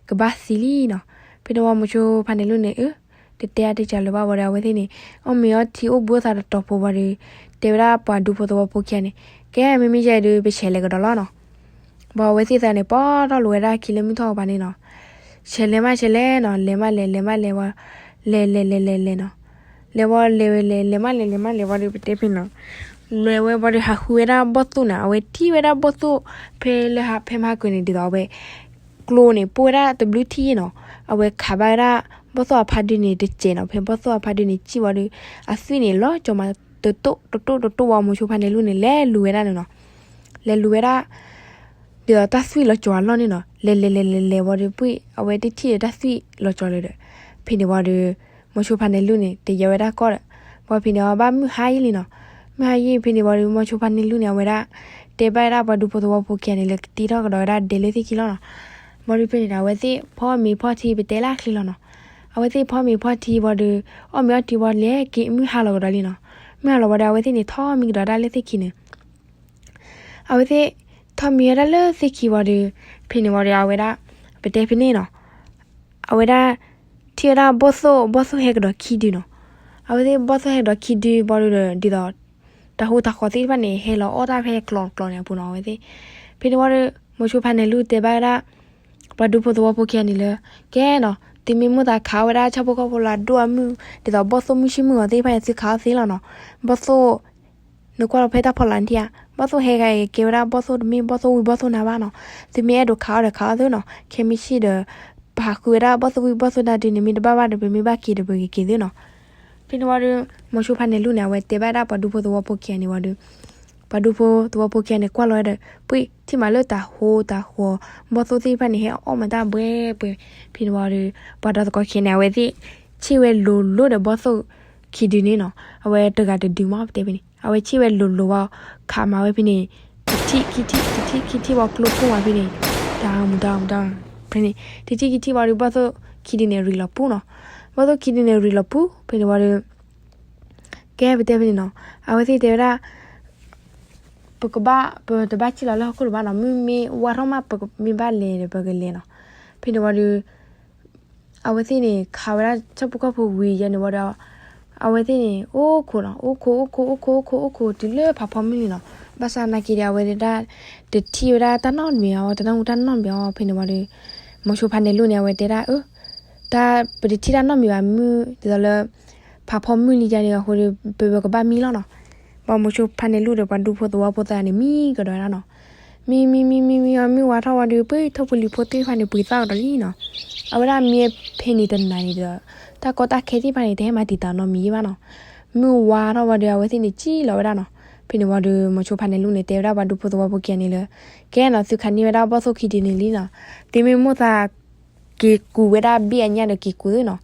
ကဘၣ်သံလံနီၤ. ဖဲန့ၣ်ဝံၤမိၤဆိဖါန့ၣ်လူန့ၣ် အၢ တတဲအါတစှၤလၢၤဘၣ်ဝံၤဒီး အဝဲသ့ၣ်န့ၣ် အီၣ်မ့ၤအီထံအိၣ်ဘှံးအိၣ်သါတတီၤဖိဝံၤဒီး တဲဝဲဒၣ်ပှၤဒူဖိသဝီဖိခံဂၤန့ၣ်, ကဲ မ့မ့ၢ်ယဲဒီး ပဆဲးလဲၤကဒီးလီၤနီၤ. ဘၣ်အဝဲသ့ၣ်သၢဂၤန့ၣ် ပီၢ်ထီၣ်လိာ်ဝဲဒၣ်ခံလၢမုၢ်ထီၣ်ကပၤန့ၣ်နီၤ. ဆဲးလဲၤမးဆဲးလဲၤနီၤ, လဲၤမးလဲၤ လဲၤမးလဲၤဝံၤ, လဲၤလဲၤလဲၤလဲၤလဲၤနီၤ. လဲၤဝံၤလဲၤဝဲလဲၤ လဲၤမးလဲၤ လဲၤမးလဲၤဝံၤဒီး ပတဲဖဲနီၤ, လဲၤဝဲဝံၤဒီး ဟးဃုဝဲဒၣ်ဘီၣ်သိၣ်န့ၣ်, အဝဲထံၣ်ဝဲဒၣ်ဘီၣ်သိၣ် ဖဲလၢဟး ဖဲမဟါကွံာ်န့ၣ် ဒ်သိးအဝဲ ကျိန့ၣ် ပိၢ်ဝဲဒၣ်တဘျုးထံၣ်နီၤ. အဝဲခးဘၣ်ဝဲဒၣ် ဘီၣ်သိၣ်အဖါဒုန့ၣ်တစဲးနီၤ. ဖဲဘီၣ်သိၣ်အဖါဒုန့ၣ်စံၣ်ဝံၤဒီး အသွံၣ်န့ၣ် လီၤကၠီၤမး တတိၣ်တတိၣ်တတိၣ်ဝံၤ မိၤဆိဖါန့ၣ်လူန့ၣ် လဲၤလူၤဝဲဒၣ်န့ၣ်နီၤ. လဲၤလူၤဝဲဒၣ် ဒ်သိးတၢ်သွံၣ်လီၤကၠီၤအလီၢ်န့ၣ်နီၤ. လဲၤလဲၤလဲၤလဲၤလဲၤဝံၤဒီး ပှ့ၢ် အဝဲတထံၣ်ဒီးတၢ်သွံၣ်လီၤကၠီၤလၢၤဒီး ဖဲန့ၣ်ဝံၤဒီး မိၤဆိဖါန့ၣ်လူန့ၣ် တယဲဝဲဒၣ်ကီၢ်ဒီး ဘၣ်ဖဲန့ၣ်အီၤဘၣ်မုၢ်ဟါယံာ်လံနီၤ. မုၢ်ဟါယံာ်ဖဲန့ၣ်ဝံၤဒီး မိၤဆိဖါန့ၣ်လူန့ၣ် အဝဲဒၣ် တဲဘၣ်ဝဲဒၣ်ပှၤဒူဖိသဝီဖိခံဂၤန့ၣ် လၢကတ့ထီၣ်ကဒီးဝဲဒၣ်ဒဲလၢသ့ၣ်ခံလီၤနီၤ. ဘၣ်ဒီးဖဲန့ၣ်ဒီး အဝဲသ့ၣ်ဖီမ့ၤဖီထံ ပတဲလၢချ့လီၤနီၤ. အဝဲသ့ၣ်ဖီမ့ၤဖီထံဝံၤဒီး အီၣ်မ့ၤအီထံဝံၤလဲၤက့ၤ မုၢ်ဟါလီၤကဒီးလံနီၤ. မုၢ်ဟါလီၤဝံၤဒီး အဝဲသ့ၣ်န့ၣ် ထီၣ်မံကဒီးဒၣ်လၢသ့ၣ်ခံန့ၣ် အဝဲသ့ၣ် ထီၣ်မံဝဲဒၣ်လၢသ့ၣ်ခံဝံၤဒီး ဖဲန့ၣ်ဝံၤဒီး အဝဲဒၣ် ပတဲဖဲန့ၣ်နီၤ. အဝဲဒၣ် ထံၣ်ဝဲဒၣ်ဘီၣ်သိၣ် ဘီၣ်သိၣ်ဟဲကဒီးခံဒုနီၤ. အဝဲသ့ၣ်ဘီၣ်သိၣ်ဟဲကဒီးခံဒုဘၣ်ဒီး ဒ်သိး တၢ်ဟူးတၢ်ဃီသ့ၣ်တဖၣ်န့ၣ် ဟဲလီၤအီၣ်တၢ်ဖဲကျီကျီန့ၣ်အပူၤနီၤ အဝဲသ့ၣ်. ဖဲန့ၣ်ဝံၤဒီး မိၤဆိဖါန့ၣ်လူတဲဘၣ်ဝဲဒၣ် ပှၤဒူဖိသဝီဖိခံဂၤန့ၣ်လၢ ကဲနီၤ သုမ့ၢ်မိၣ်သးခးအီၣ်ဝဲဒၣ်ဆၣ်ဖိကီၢ်ဖိလၢအဒိၣ်အမုၢ် ဒ်သိးဘီၣ်သိၣ်မုၢ်ဆ့ၣ်မုၢ်ဂီၤသ့ၣ်တဖၣ်န့ၣ် သုခးအီၣ်သ့လီၤနီၤ. ဘီၣ်သိၣ် နကွၢ်လီၤဖဲတၢ်ဖီလာ်နထံၣ်ဧါ, ဘီၣ်သိၣ်ဟဲဂၤအံၤကဲဝဲဒၣ်ဘီၣ်သိၣ်တမ့ၢ်ဘီၣ်သိၣ်ဝံၤဘီၣ်သိၣ်နၤဘၣ်နီၤ, သုမ့ၢ်အဲၣ်ဒိးခးအီၣ်ဒီးခးအီၣ်သုနီၤ, ခဲမ့ၢ်ဆံၣ်ဒီး ပဟးဃုဝဲဒၣ်ဘီၣ်သိၣ်ဝံၤဘီၣ်သိၣ်နၤဒုန့ၣ် မ့ၢ်တဘၣ်ဘၣ်ဒီးပမ့ၢ်ဘၣ်က့ၤဒီးပက့ၤက့ၤသုနီၤ. ဖဲန့ၣ်ဝံၤဒီး မိၤဆိဖါန့ၣ်လူၢ်န့ၣ် အဝဲတဲဘၣ်ဒၣ်ပှၤဒူဖိသဝီဖိခံဂၤန့ၣ်ဝံၤဒီး ပှၤဒူဖိသဝီဖိခံဂၤန့ၣ် ကွၢ်လီၤဝဲဒီး ပှ့ၤထံၣ်မးလၢတၢ်ဟိတၢ်ဃီၤ ဘီၣ်သိၣ်သ့ၣ်တဖၣ်န့ၣ် ဟဲအီၣ်မၤတၢ်ဘှဲဘှဲ, ဖဲန့ၣ်ဝံၤဒီး ပှၤဒီသကိးခံဂၤန့ၣ် အဝဲသ့ၣ် ဆံၣ်ဝဲလိၤလိၤဒီးဘီၣ်သိၣ်ခံဒုန့ၣ်နီၤ, အဝဲတဂၤတဒုမး ပတဲဖဲန့ၣ် အဝဲဆံၣ်ဝဲလိၤလိၤဝံၤ ခးမၤဝဲဖဲန့ၣ် တထံၣ်ခံထံၣ် တထံၣ်ခံထံၣ်ဝံၤကျိဖှိၣ်ဝဲဖဲန့ၣ် တၢ်မူတၢ်မူတၢ် ဖဲန့ၣ် တထံၣ်ခံထံၣ်ဝံၤဒီး ဘီၣ်သိၣ်ခံဒုန့ၣ် ရံးလီၤပူၤနီၤ, ဘီၣ်သိၣ်ခံဒုန့ၣ် ရံးလီၤပူၤ ဖဲန့ၣ်ဝံၤဒီး ကဲပတဲဖဲန့ၣ်နီၤ, အဝဲသ့ၣ်တဲဝဲဒၣ် ပကဘၣ် ပတဘၣ်ဆံၣ်လီၤလၢဟီၣ်ခိၣ်လၢၤဘၣ်နီၤ, မုၢ်မ့ၢ်ဝါထီၣ်မး ပမ့ၢ်ဘၣ်လဲၤဒီးပကလဲၤနီၤ, ဖဲန့ၣ်ဝံၤဒီး အဝဲသ့ၣ်န့ၣ် ခးဝဲဒၣ်ဆၣ်ဖိကီၢ်ဖိဝံၤယဲန့ၣ်ဝံၤဒီး အဝဲသ့ၣ်န့ၣ် အိၣ်ခိးနီၤ, အိၣ်ခိး အိၣ်ခိး အိၣ်ခိး အိၣ်ခိး အိၣ်ခိး တုၤလၢဖးဖီမုၢ်လံနီၤ, ဘၣ်ဆၣ်နာ်က့ဒီး အဝဲဒၣ် တထံၣ်ဝဲဒၣ်တၢ်နီတမံၤအီၤ တၢ်နၢ်ဟူတၢ်နီတမံၤအီၤ ဖဲန့ၣ်ဝံၤဒီး မိၤဆိဖါန့ၣ်လူၢ်န့ၣ် အဝဲတဲဒၣ် အၢ တၢ်ပတထံၣ်တၢ်နီတမံၤဘၣ် မုၢ်ဒ်သိးလၢ ဖးဖီမုၢ်လံယါန့ၣ်အဃိဒီး ပဝဲကဘၣ်မံလီၤနီၤ, ဘၣ်မိၤဆိဖါန့ၣ်လူၢ်ဒီးပှၤဒူဖိသဝီဖိသၢဂၤန့ၣ် မံကဒီးဝဲဒၣ်နီၤ, မံ မံ မံ မံ မံ မံဝါထီၣ်ဝံၤဒီး ပှ့ၤထီၣ်ဖိလံၤဖိသ့ၣ်တဖၣ်န့ၣ် ပှ့ၤသၣ်ကဒီးလံနီၤ, အဝဲဒၣ်မံဖဲန့ၣ်တနၤန့ၣ်ဒီး တၢ်ကီတၢ်ခဲသ့ၣ်တဖၣ်န့ၣ် တဟဲမၤတံာ်တာ်နီတမံၤဘၣ်နီၤ, မုၢ်ဝါထီၣ်ဝံၤဒီး အဝဲသ့ၣ်န့ၣ်စံၣ်လီၤဝဲဒၣ်နီၤ, ဖဲန့ၣ်ဝံၤဒီး မိၤဆိဖါန့ၣ်လူၢ်န့ၣ် တဲဝဲဒၣ်ပှၤဒူဖိသဝီဖိခံဂၤန့ၣ်လၢ ကဲနီၤ သုခးန့ၢ်ဝဲဒၣ်ဘီၣ်သိၣ်ခံဒုန့ၣ်လံနီၤ, သုမ့ၢ်မိၣ်သး က့ၤကူးဝဲဒၣ်ဘ့ၣ်အညၣ်ဒီးက့ၤကူးသုနီၤ,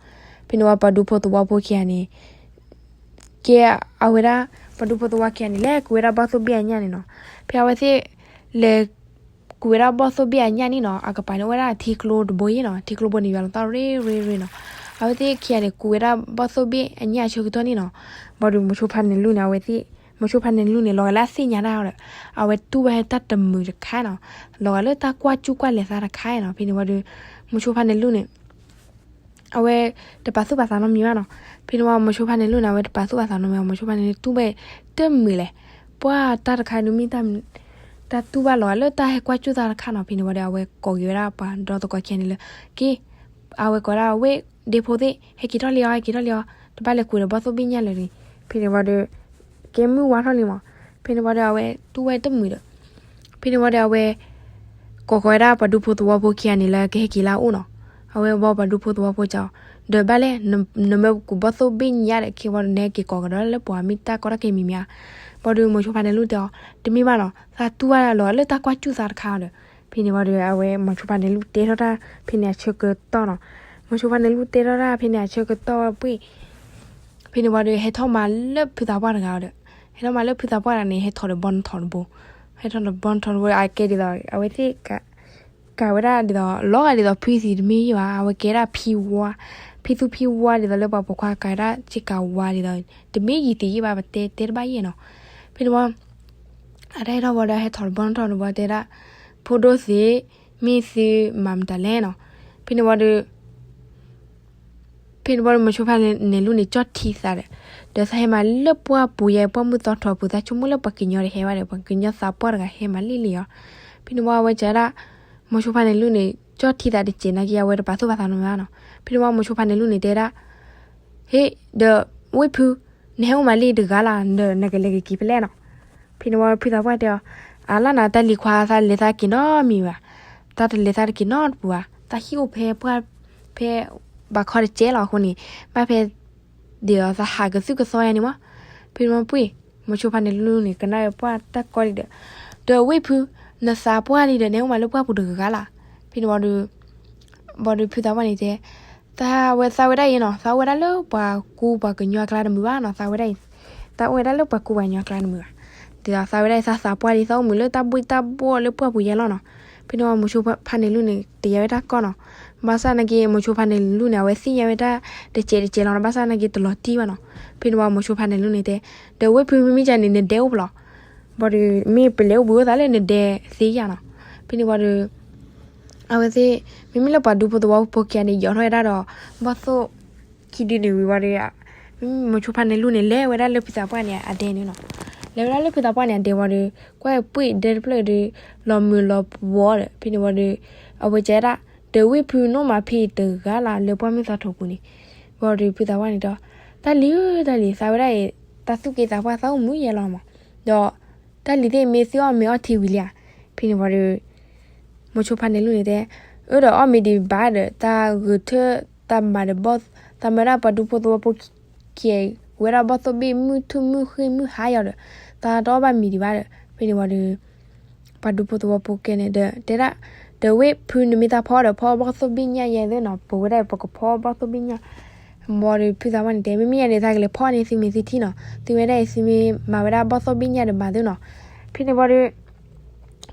ဖဲန့ၣ်ဝံၤပှၤဒူဖိသဝီဖိခံဂၤန့ၣ် ကဲအဝဲဒၣ် ပှၤဒူဖိသဝီခံဂၤန့ၣ် လဲၤကူးဝဲဒၣ်ဘီၣ်သိၣ်ဘ့ၣ်အညၣ်န့ၣ်နီၤ, ဖဲအဝဲသ့ၣ် လဲၤ ကူးဝဲဒၣ်ဘီၣ်သိၣ်ဘ့ၣ်အညၣ်န့ၣ်နီၤ, အကပၤန့ၣ်အိၣ်ဝဲဒၣ်ထံကျိတဘိယဲနီၤ, ထံကျိဘိန့ၣ် ယွၤလီၤသီၣ်ရ့ရ့ရ့နီၤ, အဝဲသ့ၣ်ခံဂၤန့ၣ် ကူးဝဲဒၣ်ဘီၣ်သိၣ်ဘ့ၣ်အညၣ်အဆၢကတီၢ်န့ၣ်နီၤ, ဘၣ်ဒီးမိၤဆိဖါန့ၣ်လူၢ်န့ၣ် အဝဲသ့ၣ် မိၤဆိဖါန့ၣ်လူၢ်န့ၣ် လီၤဂာ်လၢအသ့ၣ်ညါတၢ်ဒီး အဝဲတူၢ်ဝဲတၢ်တမုာ်တခါနီၤ, လီၤဂာ်လၢတၢ်ကွၢ်ကူၣ်ကွၢ်လဲၤသးတခါနီၤ, ဖဲန့ၣ်ဝံၤဒီး မိၤဆိဖါန့ၣ်လူၢ်န့ၣ် အဝဲတပာ်သူၣ်ပာ်သးနီတမံၤဘၣ်နီၤ, ဖဲန့ၣ်ဝံၤမိၤဆိဖါန့ၣ်လူၢ်န့ၣ် အဝဲတပာ်သူၣ်ပာ်သးနီတမံၤ မိၤဆိဖါန့ၣ်လူၢ်တူၢ်ဝဲတမုာ်လဲၣ်, ပှၤတၢ်တခါန့ၣ်မ့ၢ် တၢ်တူၢ်ဘၣ်လီၤဂာ်လၢတၢ်ဟဲကွၢ်ကူၣ်သးတခါနီၤ, ဖဲန့ၣ်ဝံၤဒီး အဝဲကိးက့ၤဝဲဒၣ်ပှၤဒီသကိးခံဂၤန့ၣ်လၢ က့ၤ အဝဲကိးဒၣ်ဝ့ၢ်ဒ့ဖိသ့ၣ် ဟဲက့ၤထီၣ်လံအီၤ ဟဲက့ၤထီၣ်လံအီၤ, တဘၣ်လဲၤကူးဒီးဘီၣ်သိၣ်ဘ့ၣ်ညၣ်လၢၤန့ၣ်, ဖဲန့ၣ်ဝံၤဒီး ကဲမုၢ်ဝါထီၣ်လံမး, ဖဲန့ၣ်ဝံၤဒီး အဝဲတူၢ်ဝဲတမုာ်ဒီး ဖဲန့ၣ်ဝံၤဒီး အဝဲ ကိးဃီၤဝဲဒၣ်ပှၤဒူဖိသဝီဖိခံဂၤန့ၣ်လၢကဟဲက့ၤလၢအအိၣ်နီၤ, အဝဲဘၣ်ပှၤဒူဖိသဝီဖိကီး ဒီးဘၣ်လဲၣ်, နမ့ၢ်ကူးဘီၣ်သိၣ်ဘ့ၣ်ညၣ်ဒီး ကဲဝံၤဒီး နဟဲက့ၤကိးကဒီးလၢပှၤမ့ၢ်တၢ်ကီတၢ်ခဲမံၤမံၤဧါ, ဘၣ်ဒီးမိၤဆိဖါန့ၣ်လူၢ်တဲအီၤ တမ့ၢ်ဘၣ်နီၤ, သးတူၢ်ဘၣ်လီၤဂာ်လၢတၢ်ကွၢ်ကူၣ်သးတခါဒီး, ဖဲန့ၣ်ဝံၤဒီး အဝဲမိၤဆိဖါန့ၣ်လူၢ်တဲထီၣ်တၢ်ဖဲန့ၣ်အဆၢကတီၢ်နီၤ, မိၤဆိဖါန့ၣ်လူၢ်တဲထီၣ်တၢ်ဖဲန့ၣ်အဆၢကတီၢ်ပှ့ၤ ဖဲန့ၣ်ဝံၤဒီး ဟဲထီၣ်မၤလၢဖုသးပှၢ်တဂၤဒီး, ဟဲထီၣ်မၤလၢဖုသးပှၢ်တဂၤန့ၣ် ဟဲထီၣ်ဒီးဘီနထီၣ်တဘိ, ဟဲထီၣ်ဒီးဘီနထီၣ်တဘိ အကဲဒ်သိး အဝဲသ့ၣ် ကးဝဲဒၣ်ဒ်သိး လီၤဂာ်ဒ်သိးဖုသံးတမ့ၢ်ယဲဘၣ်, အဝဲကဲဒၣ်ဖံဝါ, ဖံသူဖံဝါဒ်သိးလၢပှၤပိာ်ခွါကးဝဲဒၣ် ဆ့ကၤဝါဒ်သိး တမ့ၢ်ယံာ်သံးယဲဘၣ် ပတဲတဲတဘၣ်ယဲနီၤ, ဖဲန့ၣ်ဝံၤ အတၢ်ဟဲထီၣ်ဝံၤဒီး ဟဲထီၣ်ဒီးဘီနထီၣ်တဘိတဲဒၣ်, ဖိဒိၣ်သ့ၣ် မ့ၢ်သုမၤမတၤလဲၣ်နီၤ, ဖဲန့ၣ်ဝံၤဒီး ဖဲန့ၣ်ဝံၤဒီး မိၤဆိဖါန့ၣ်လူၢ်န့ၣ် ကၠီၣ်ထံသးဒီး, ဒီးသးဟဲမၤလၢပှၢ်ပူၤယဲ ပှၢ်မုၢ်သီထီၣ်ပူၤ သးဆိကမိၣ်လၢပှၤကညီတဟဲဘၣ်ဒီး ပှၤကညီသးပှၢ်တဂၤဟဲမၤလံလံအီၤ, ဖဲန့ၣ်ဝံၤအဝဲကးဒၣ်, မိၤဆိဖါန့ၣ်လူၢ်န့ၣ် ကၠီၣ်ထံသးတစဲးနာ်က့ အဝဲတပာ်သူၣ်ပာ်သးနီတမံၤဘၣ်နီၤ, ဖဲန့ၣ်ဝံၤမိၤဆိဖါန့ၣ်လူၢ်န့ၣ်တဲဒၣ် ဟ့ၣ်, ဒီးဝ့ၢ်ဖု, နဟဲအိၣ်မးလံတဂၤလၢ်, ဒီးနကလဲၤက့ၤက့ၤဖဲလဲၣ်နီၤ, ဖဲန့ၣ်ဝံၤဖုသးပှၢ်တဲအီၤ, အလၢနၤ တၢ်လံၤခွါသးလဲၤသးက့ၤနီတမံၤဘၣ်, တၢ်တလဲၤသးတက့ၤနီတပူၤဘၣ်, သးဟံၣ်အိၣ်ဖဲပှၢ်, ဖဲ ဘၣ်ခီတကဲလီၤအဃိန့ၣ်, ဘၣ်ဖဲ ဒ်သိးသးဟးကသုၣ်ကသီယါန့ၣ်မး, ဖဲန့ၣ်ဝံၤပှ့ၤ, မိၤဆိဖါန့ၣ်လူၢ်န့ၣ် ကနၣ်ဝဲပှၢ်တၢ်ကီလံဒီး, ဒီးဝ့ၢ်ဖု, နသးပှၢ်လံဒီး နဟဲအိၣ်မးလၢပှၢ်ပူၤတဂၤလၢ်, ဖဲန့ၣ်ဝံၤဒီး ဘၣ်ဒီးဖုသးပှၢ်န့ၣ်တဲ, သးဝဲသးဝဲဒၣ်အံၤနီၤ, သးအိၣ်ဝဲဒၣ်လၢပှၤကူပှၤကညီအကျါတမုာ်ဘၣ်နီၤ, သးဝဲဒၣ်အံၤ, သးအိၣ်ဝဲဒၣ်လၢပှၤကူပှၤကညီအကျါတမုာ်ဘၣ်, ဒ်သိးသးဝဲဒၣ်အံၤ သးသးပှၢ်လံ သးအိၣ်မုာ်လၢတၢ်ဘှ့ၣ်တၢ်ဘှီၣ်လၢပှၢ်ပူၤယဲလီၤနီၤ, ဖဲန့ၣ်ဝံၤမိၤဆိဖါန့ၣ်လူၢ်န့ၣ် တယါဝဲတၢ်ကီနီၤ, ဘၣ်ဆၣ်နာ်က့ မိၤဆိဖါန့ၣ်လူၢ်န့ၣ် အဝဲသ့ၣ်ညါဝဲတၢ်တစဲးတစဲးလီၤနီၤ, ဘၣ်ဆၣ်နာ်က့တလီၤတံၢ်ဘၣ်နီၤ, ဖဲန့ၣ်ဝံၤမိၤဆိဖါန့ၣ်လူၢ်န့ၣ်တဲ, ဒီးဝ့ၢ်ဖုမ့မ့ၢ်ကန့ၣ် နဒဲအိၣ်ဖဲလဲၣ် ဘၣ်ဒီး မ့ၢ်ပလဲၤအိၣ်ဘှံးအိၣ်သးလၢနဒဲသ့ယါနီၤ, ဖဲန့ၣ်ဝံၤဒီး အဝဲသ့ၣ် မ့မ့ၢ်လၢပှၤဒူဖိသဝီဖိခံဂၤန့ၣ် ယီၤထီၣ်ဝဲဒၣ်ဒီး ဘီၣ်သိၣ်ခံဒုန့ၣ်ဝံၤဝံၤဒီး မ့မ့ၢ်မိၤဆိဖါန့ၣ်လူၢ်န့ၣ် လဲၤဝဲဒၣ်လၢဖုသးပှၢ်န့ၣ်အဒဲန့ၣ်နီၤ, လဲၤဝဲဒၣ်လၢဖုသးပှၢ်န့ၣ်အဒဲဝံၤဒီး ကွၢ်ပှ့ၤဒဲတဖျၢၣ်ဒီး လီၤမုာ်လီၤပှီၤဒီး ဖဲန့ၣ်ဝံၤဒီး အဝဲကဲဒၣ် ဒီးဝ့ၢ်ဖု နအိၣ်မးဖဲအံၤတဂၤလၢ် လၢပှၢ်မုၢ်သီထီၣ်ပူၤန့ၣ်, ဝံၤဒီးဖုသးပှၢ်န့ၣ်ဒီး တၢ်လံၤဧၢ တၢ်လံၤ သးဝဲဒၣ်အံၤ သးသူၣ်က့သးပှၢ် သးအိၣ်မုာ်ယဲလီၤမး, ဒီးတၢ်လံၤသ့ၣ်မ့ၢ်သုအီၣ်မ့ၤအီထံဝံၤလံဧါ. ဖဲန့ၣ်ဝံၤဒီး မိၤဆိဖါန့ၣ်လူၢ်န့ၣ်တဲ, အၢဒီးအီၣ်မ့ၤဒံးဘၣ်ဒီး တၢ်ဂဲၤထၢၣ်တၢ်မၤဒီးဘီၣ်, တၢ်မၤဝဲဒၣ်ပှၤဒူဖိသဝီဖိခံဂၤဝဲဒၣ်ဘီၣ်သိၣ်ဘ့ၣ် မုၢ်ထူၣ်မုၢ်ဃ့ၢ်မုၢ်ဟါယီၤဒီး တၢ်တအီၣ်ဘၣ်မ့ၤဒံးဘၣ်ဒီး ဖဲန့ၣ်ဝံၤဒီး ပှၤဒူဖိသဝီဖိခံဂၤန့ၣ်ဒီးတဲဒၣ်, ဒီးဝ့ၢ်ဖုနမ့ၢ်တၢ်ဖီဒီး ဖီဘီၣ်သိၣ်ဘ့ၣ်ညၣ်ယဲသ့နီၤ, ပဝဲဒၣ်ပကဖီဘီၣ်သိၣ်ဘ့ၣ်ညၣ်. ဘၣ်ဒီးဖုသးပှၢ်န့ၣ်တဲ မ့မ့ၢ်ယဲန့ၣ် သးကလဲၤဖီန့ၢ်သုမ့ၤသုထံနီၤ, သုဝဲဒၣ်အံၤ သုမ့ၢ်မၤဝဲဒၣ်ဘီၣ်သိၣ်ဘ့ၣ်ညၣ်ဒီးမၤသုနီၤ. ဖဲန့ၣ်ဝံၤဒီး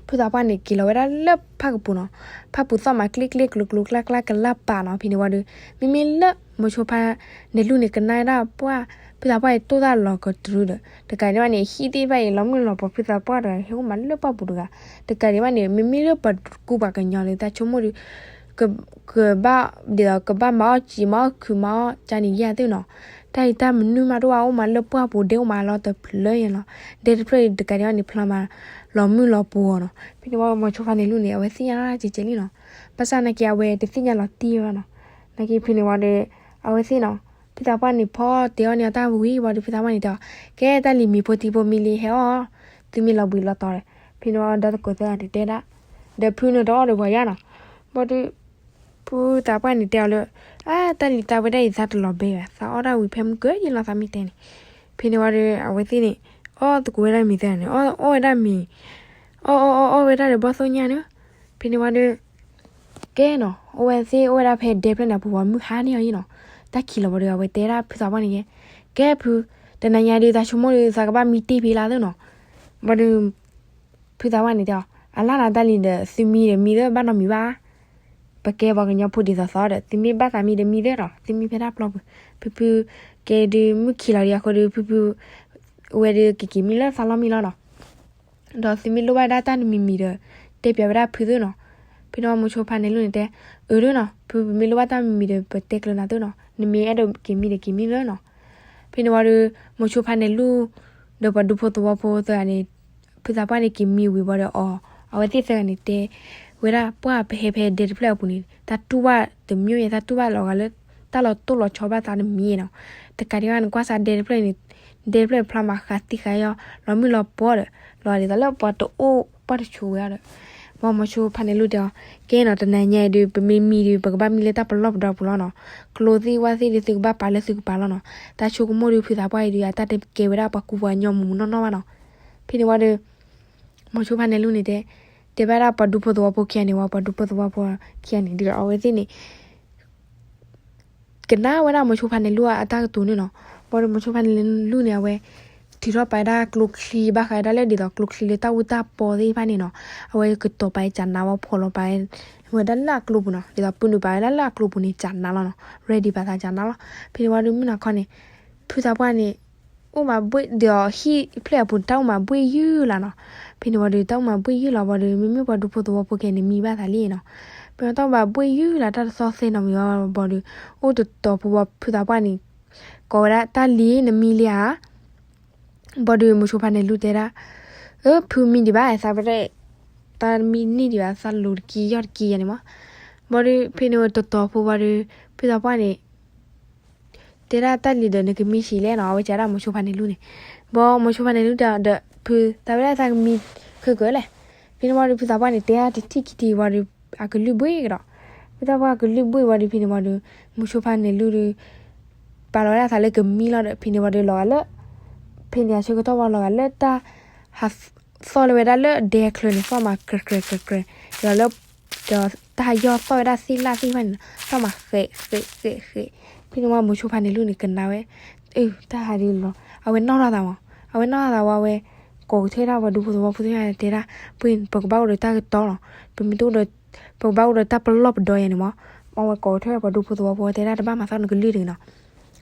ဖုသးပှၢ်န့ၣ်က့ၤလီၤဝဲဒၣ်လၢဖၣ်ကပူၤနီၤ, ဖၣ်ပူၤသီၣ်မးကျ့ကျ့ကျိၤကျိၤကျါကျါကလၢ်ပာ်နီၤ. ဖဲန့ၣ်ဝံၤဒီး မ့မ့ၢ်လၢမိၤဆိဖါန့ၣ်လူၢ်န့ၣ် ကနၣ်ဝဲဒၣ်ပှၢ် ဖုသးပှၢ်အံၤတိၢ်တၢ်လီၤကတြူဒီး တကးဒံးဘၣ်န့ၣ် ဟံၣ်သ့ၣ်တဖၣ်အံၤ လီၤမုၢ်လီၤပှီၤ ဖုသးပှၢ်တဂၤဟဲအိၣ်မးလၢပှၢ်ပူၤတဂၤ. တကးဒံးဘၣ်န့ၣ် မ့မ့ၢ်လၢပှၤကူပှၤကညီလၢတၢ်ဆိကမိၣ်ဒီး ကဘၣ်ဒ်သိးကဘၣ်မၤအီၣ်စံာ်မၤအီၣ်ခုးမၤအီၣ်ကန့ၣ်ယဲသ့နီၤ. တၢ်အံၤတၢ်မနုၤမးတအိၣ်ဘၣ် အိၣ်မးလၢပှၢ်ပူၤ ဒဲအိၣ်မးလီၤတဖျၢၣ်ယဲလီၤ. ဒဲတဖျၢၣ်အံၤတကးဒံးဘၣ်န့ၣ် ဖျါမးလီၤမုၢ်လီၤပှီၤနီၤ. ဖဲန့ၣ်ဝံၤမိၤဆိဖါန့ၣ်လူၢ်န့ၣ် အဝဲသ့ၣ်ညါလီၤကဲကဲလံနီၤ. ဘၣ်ဆၣ်နာ်က့အဝဲတသ့ၣ်ညါလီၤတံၢ်ဘၣ်နီၤ. နာ်က့ဖဲန့ၣ်ဝံၤဒီး အဝဲသ့ၣ်နီၤ ဖုသးပှၢ်န့ၣ်ဖီတဲအီၤန့ၣ်အတၢ်ဝံၤဝံၤဒီး ဖုသးပှၢ်န့ၣ်တဲအီၤ, ကဲတၢ်လံၤမံၤဖိတံၤဖိမံလံဟဲအီၣ်, သုမ့ၢ်လီၤဘှံးလီၤတီၤဒီး ဖဲန့ၣ်ဝံၤဒီသကိးသၢဂၤန့ၣ်တဲဒၣ်, ဒီးဖုန့ၣ်တအီၣ်ဒီးပှၤယါနီၤ. ဘၣ်ဒီး ဖုသးပှၢ်န့ၣ်တဲအီၤလၢ အါ တၢ်လံၤတၢ်ဝဲဒၣ်အံၤသးတလီၤဘှံးဘၣ်, သးအီၣ်တၢ်ဝံၤဖဲမုၢ်ကၢယဲလီၤသးမ့ၢ်တဲန့ၣ်. ဖဲန့ၣ်ဝံၤဒီး အဝဲသ့ၣ်န့ၣ် အီၣ်သကိးဝဲဒၣ်မ့ၤသၢဂၤန့ၣ် အီၣ်အီၣ်ဝဲဒၣ်မ့ၤ အီၣ်အီၣ်အီၣ်အီၣ်ဝဲဒၣ်ဒီးဘီၣ်သိၣ်ညၣ်န့ၣ်. ဖဲန့ၣ်ဝံၤဒီး ကဲနီၤ အိၣ်ဝဲသ့ၣ်အိၣ်ဝဲဒၣ်ဖဲဒဲဖျၢၣ်န့ၣ် ပူၤဝံၤမုၢ်ဟါန့ၢ်အီၤယဲနီၤ. တၢ်ခံးလီၤဘၣ်ဒီး အဝဲတဲဒၣ်ဖုသးပှၢ်န့ၣ်ကဲ, ကဲဖု, တနၤညါဒုးသးဆိကမိၣ်ဒီး သးကဘၣ်မံတ့ၢ်ဖဲလၢသ့နီၤ. ဘၣ်ဒီး ဖုသးပှၢ်န့ၣ်တဲအီၤ, အလၢ်နၤတၢ်လံၤဒီး သုမံဒီးမံသ့ဘၣ်နီတမံၤဘၣ်. ပကဲပှၤကညီဖိဒ်သိးသိးဒီး သုမ့ၢ်ဘၣ်သးမံဒီးမံသ့ဒီး သုမံဖဲတၢ်ပျီပူၤ. ဖုဖု ကဲဒုးမုၢ်ခံးလီၤဒံးအဃိဒီး ဖုဖု ဝဲဒုးကက့ၤမံလၢသးလီၢ်မံလီၤနီၤ. ဒီးသုမ့ၢ်လိၣ်ဘၣ်ဒၣ်တၢ်တမံၤမံၤဒီး တဲပၠးဝဲဒၣ်ဖုသ့နီၤ. ဖဲန့ၣ်ဝံၤမိၤဆိဖါန့ၣ်လူၢ်န့ၣ်တဲ, အၢဒုးနီၤ ဖုပမ့ၢ်လိၣ်ဘၣ်တၢ်မံၤမံၤဒီး ပတဲကျၢၤနၤသ့နီၤ, နမ့ၢ်အဲၣ်ဒိးက့ၤမံဒီးက့ၤမံလၢနီၤ. ဖဲန့ၣ်ဝံၤဒီး မိၤဆိဖါန့ၣ်လူၢ် ဒီးပှၤဒူဖိသဝီဖိသၢဂၤန့ၣ် ဖုသးပှၢ်န့ၣ်က့ၤမံဝံၤဝံၤဒီးအီၤ အဝဲသ့ၣ်သၢဂၤန့ၣ်တဲဝဲဒၣ် ပှၢ်ပဟဲဖဲဒဲတဖျၢၣ်အပူၤန့ၣ် တၢ်တူၢ်ဘၣ်တမံၤယဲ တၢ်တူၢ်ဘၣ်လီၤဂာ်လၢ တၢ်လီၤတိၢ်လီၤဆီဘၣ်သးတမံၤနီၤ. တကးဒံးဘၣ်န့ၣ် ကွၢ်စးဒဲတဖျၢၣ်န့ၣ် ဒဲတဖျၢၣ်ဖျါမးဃးသံဃာ်ယီၤ လီၤမုၢ်လီၤပှီၤဒီး လီၤဒ်သိးလၢပှၤတအိၣ်ပှၢ်တဆူးဝဲအီၤဒီး ဘၣ်မိၤဆိဖါန့ၣ်လူၢ်တဲအီၤ, ကဲနီၤ တနၤညါအံၤဒုး ပမ့ၢ်မံဒုး ပကဘၣ်မံလၢတၢ်ပလီၢ်ပဒီပူၤလီၤနီၤ. ကျိသ့ၣ်ဝၣ်သ့ၣ်ဒုး သုကဘၣ်ပာ်လၢသုကပာ်လီၤနီၤ. တၢ်ဆိကမိၣ်ဒုး ဖုသးပှၢ်အံၤဒုး အတၢ်တကဲဝဲဒၣ်ပှၤကူပှၤကညီမူးမူးနီၢ်နီၢ်ဘၣ်နီၤ. ဖဲန့ၣ်ဝံၤဒီး မိၤဆိဖါန့ၣ်လူၢ်န့ၣ်တဲ တဲဘၣ်ဒၣ်ပှၤဒူဖိသဝီဖိခံဂၤန့ၣ် ဝံၤပှၤဒူဖိသဝီဖိခံဂၤန့ၣ်ဒုး အဝဲသ့ၣ်န့ၣ် ကနၣ်ဝဲဒၣ်မိၤဆိဖါန့ၣ်လူၢ်အတၢ်ကတိၤန့ၣ်နီၤ. ဘၣ်ဒီးမိၤဆိဖါန့ၣ်လူၢ်န့ၣ် အဝဲ ထုးထီၣ်ပာ်ဝဲဒၣ်ကျိချံဘၣ်ဃးဒၣ်လၢဒ်သိးကျိချံလၢတၢ်အူတၢ်ပီသ့ၣ်တဖၣ်န့ၣ်နီၤ. အဝဲကတီၤပာ်ကနါဝဲ ဖီၣ်လီၤပာ်ဝဲဒၣ်လၢအကျိပူၤနီၤ. ဒ်သိးပုၢ်နုာ်ပာ်ဝဲဒၣ်လၢအကျိပူၤန့ၣ် ကနါလီၤနီၤ. ready ပာ်သးကနါလီၤ. ဖဲန့ၣ်ဝံၤဒီးမုၢ်နၤခီန့ၣ် ဖုသးပှၢ်န့ၣ် အိၣ်မးဘှ့ၣ်ဒီးဟံၣ်ဖျၢၣ်အပူၤ တၢ်အိၣ်မးဘှ့ၣ်ယုၢ်လီၤနီၤ. ဖဲန့ၣ်ဝံၤဒီး တၢ်အိၣ်မးဘှ့ၣ်ယုၢ်လီၤဘၣ်ဒီး မ့မ့ၢ်ပှၤဒူဖိသဝီဖိခံဂၤန့ၣ်မံဘၣ်သးလံနီၤ. ဖဲန့ၣ်တၢ်အိၣ်မးဘှ့ၣ်ယုၢ်လီၤ တၢ်တသီသဲနီတမံၤဘၣ်ဘၣ်ဒီး အိၣ်တတီၤဖိဘၣ် ဖုသးပှၢ်န့ၣ် ကိးဝဲဒၣ် တၢ်လံၤနမံလံဧါ. ဘၣ်ဒီးမိၤဆိဖါန့ၣ်လူၢ်တဲဒၣ် အၢ ဖုမံဒံးဘၣ် သးပတဲ တၢ်မံန့ၢ်ဒံးဘၣ် သးလိၤတက့ၢ်ယီၢ်တက့ၢ်ယၤန့ၣ်မး. ဘၣ်ဒီးဖဲန့ၣ်ဝံၤတတီၤဖိဘၣ်ဒီး ဖုသးပှၢ်န့ၣ် တဲဒၣ်တၢ်လံၤဒီးနကမံဆံးလဲၣ်နီၤ အဝဲကဒၣ်မိၤဆိဖါန့ၣ်လူၢ်န့ၣ်. ဘၣ်မိၤဆိဖါန့ၣ်လူၢ်တဲဒီး ဖုသးဝဲဒၣ်သးကမံခဲကၢလဲၣ်. ဖဲန့ၣ်ဝံၤဒီးဖုသးပှၢ်န့ၣ် တဲဒၣ်တထံၣ်ခံထံၣ်ဝံၤဒီး အကလုၢ်ဘှ့ၣ်ကဒီး. ဖုသးပှၢ်အကလုၢ်ဘှ့ၣ်ဝံၤဒီး ဖဲန့ၣ်ဝံၤဒီး မိၤဆိဖါန့ၣ်လူၢ်ဒီး ပာ်လီၤဝဲဒၣ်သးလၢကမံလီၤဒီး ဖဲန့ၣ်ဝံၤဒီးလီၤဂာ်လၢ ဖဲန့ၣ်အဆၢကတီၢ်ဝံၤလီၤဂာ်လၢတၢ် သီၣ်လၢဝဲဒၣ်လၢဒဲချၢန့ၣ် သီၣ်မးကြဲးကြဲးကြဲးကြဲး ဒီးလၢ ဒီးတၢ်ဟးယီၢ်သီၣ်ဝဲဒၣ်သ့ၣ်လၣ်သ့ၣ်တဖၣ်န့ၣ်နီၤ သီၣ်မးဃဲးဃဲးဃဲးဃဲး. ဖဲန့ၣ်ဝံၤမိၤဆိဖါန့ၣ်လူၢ်န့ၣ်ကနၣ်ဝဲ အၢ တၢ်ဟးဒ်လီၤ အဝဲနီၢ်ထီၣ်သးမး အဝဲနီၢ်ထီၣ်သးဝံၤ အဝဲကိးကထၢၣ်ဒၣ်ပှၤဒူဖိသဝီဖိသ့ၣ်တဖၣ်န့ၣ်တဲဒၣ် ပှ့ၤ ပကဘၣ်အိၣ်ဒီးတၢ်ကတီၤလီၤ. ပမ့ၢ်တအိၣ်ဒီး ပကဘၣ်အိၣ်ဒီးတၢ်ပလီၢ်ပဒီယဲန့ၣ်မး. အဝဲကိးကထၢၣ်ပှၤဒူဖိသဝီဖိတဲဒၣ်တဘၣ်မၤသီၣ်နကလုၢ်တဂ့ၤနီၤ.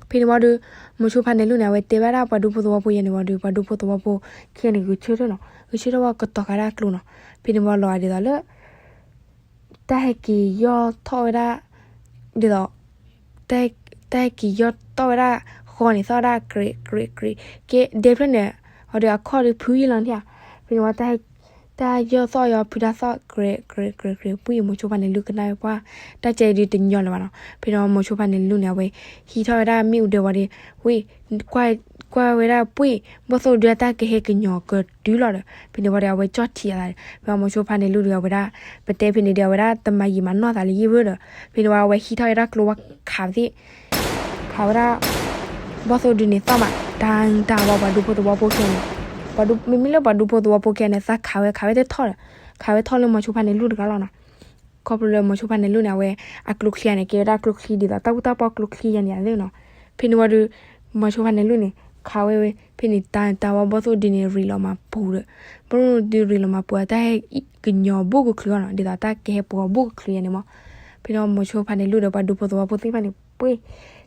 ဖဲန့ၣ်ဝံၤဒီး မိၤဆိဖါန့ၣ်လူၢ်န့ၣ် အဝဲတဲဘၣ်ဒၣ်ပှၤဒူဖိသဝီဖိယဲန့ၣ်ဝံၤဒီး ပှၤဒူဖိသဝီဖိခံဂၤန့ၣ် ဂဲၤဆၢထၢၣ်နီၤ ဂဲၤဆၢထၢၣ်ဝံၤကတီၤဃာ်ဒၣ်ကျိနီၤ. ဖဲန့ၣ်ဝံၤလီၤဂာ်ဒ်သိးလၢ တၢ်ဟဲက့ၤယီၢ်ထီၣ်ဝဲဒၣ် ဒ်သိး တၢ်ဟဲက့ၤယီၢ်ထီၣ်ဝဲဒၣ်ဃီန့ၣ် သီၣ်ဝဲဒၣ်ကြဲးကြဲးကြဲး ကဲဒဲဖျၢၣ်န့ၣ် အီၤဒီးအခီၣ်ဒီးဖုယံာ်လီၤန့ၣ်ဧါ. ဖဲန့ၣ်ဝံၤတၢ်ဟဲ တၢ်ယီၢ်သီၣ်ယီၤဖုတၢ်သီၣ် ကြဲးကြဲးကြဲးကြဲး ပှံၢ်မိၤဆိဖါန့ၣ်လူၢ်ကနၣ်ဝဲပှၢ် တၢ်ကဲအံၤဒုးတညီလၢၤဘၣ်နီၤ. ဖဲန့ၣ်မိၤဆိဖါန့ၣ်လူၢ်န့ၣ် အဝဲဟံးထီၣ်ဝဲဒၣ်မ့ၣ်အူဒၢဝံၤဒီး ဝ့ၢ် ကွၢ်ဝဲဒၣ်ပှ့ၢ် ဘီၣ်သိၣ်ဒုးအတၢ်ကဟဲကညီၤကတုၤလီၤဒီး ဖဲန့ၣ်ဝံၤဒီး အဝဲကၠီၣ်ထံအသး ဖဲမိၤဆိဖါန့ၣ်လူၢ်ဒီး အဝဲဒၣ် ပတဲဖဲန့ၣ်ဒီး အဝဲဒၣ်တမၤယံာ်မၤနီၢ်သးလၢယံၢ်ဘၢဒီး ဖဲန့ၣ်ဝံၤ အဝဲဟံးထီၣ်ဝဲဒၣ်ကျိဝဲခးသ့ၣ် ခးဝဲဒၣ် ဘီၣ်သိၣ်ဒုးန့ၣ်သီၣ်မး တၢ်တၢ်ဝံၤ ပှၤဒူဖိသဝီဖိခံဂၤန့ၣ် မ့မ့ၢ်လၢပှၤဒူဖိသဝီဖိခံဂၤန့ၣ် သးခးဝဲ ခးဝဲတထီၣ်ဒီး ခးဝဲထီၣ်လၢမိၤဆိဖါန့ၣ်လူၢ်တဂၤလီၤနီၤ. ခီဖျိလၢမိၤဆိဖါန့ၣ်လူၢ်န့ၣ် အဝဲအကျိချံဂၤန့ၣ် ကဲဝဲဒၣ်ကျိချံဒ်သိးတၢ်ကူၣ်တၢ်ပီၣ်ကျိချံယၤန့ၣ်သ့နီၤ. ဖဲန့ၣ်ဝံၤဒီး မိၤဆိဖါန့ၣ်လူၢ်န့ၣ် ခးဝဲဝဲ ဖဲန့ၣ်တၢ်တၢ်ဝံၤ ဘီၣ်သိၣ်ဒုးန့ၣ် ရံးလီၤမၤပူၤဒီး ဘီၣ်သိၣ်ဒုးရံးလီၤမၤပူၤ တၢ်ဟဲကညီၤဘူးကချုးအီၤနီၤ ဒ်သိးတၢ်ကဟဲပှီၤဘူးကချုးယၤန့ၣ်မး. ဖဲန့ၣ်မိၤဆိဖါန့ၣ်လူၢ်ဒီး ပှၤဒူဖိသဝီဖိသ့ၣ်တဖၣ်န့ၣ် ပှ့ၢ်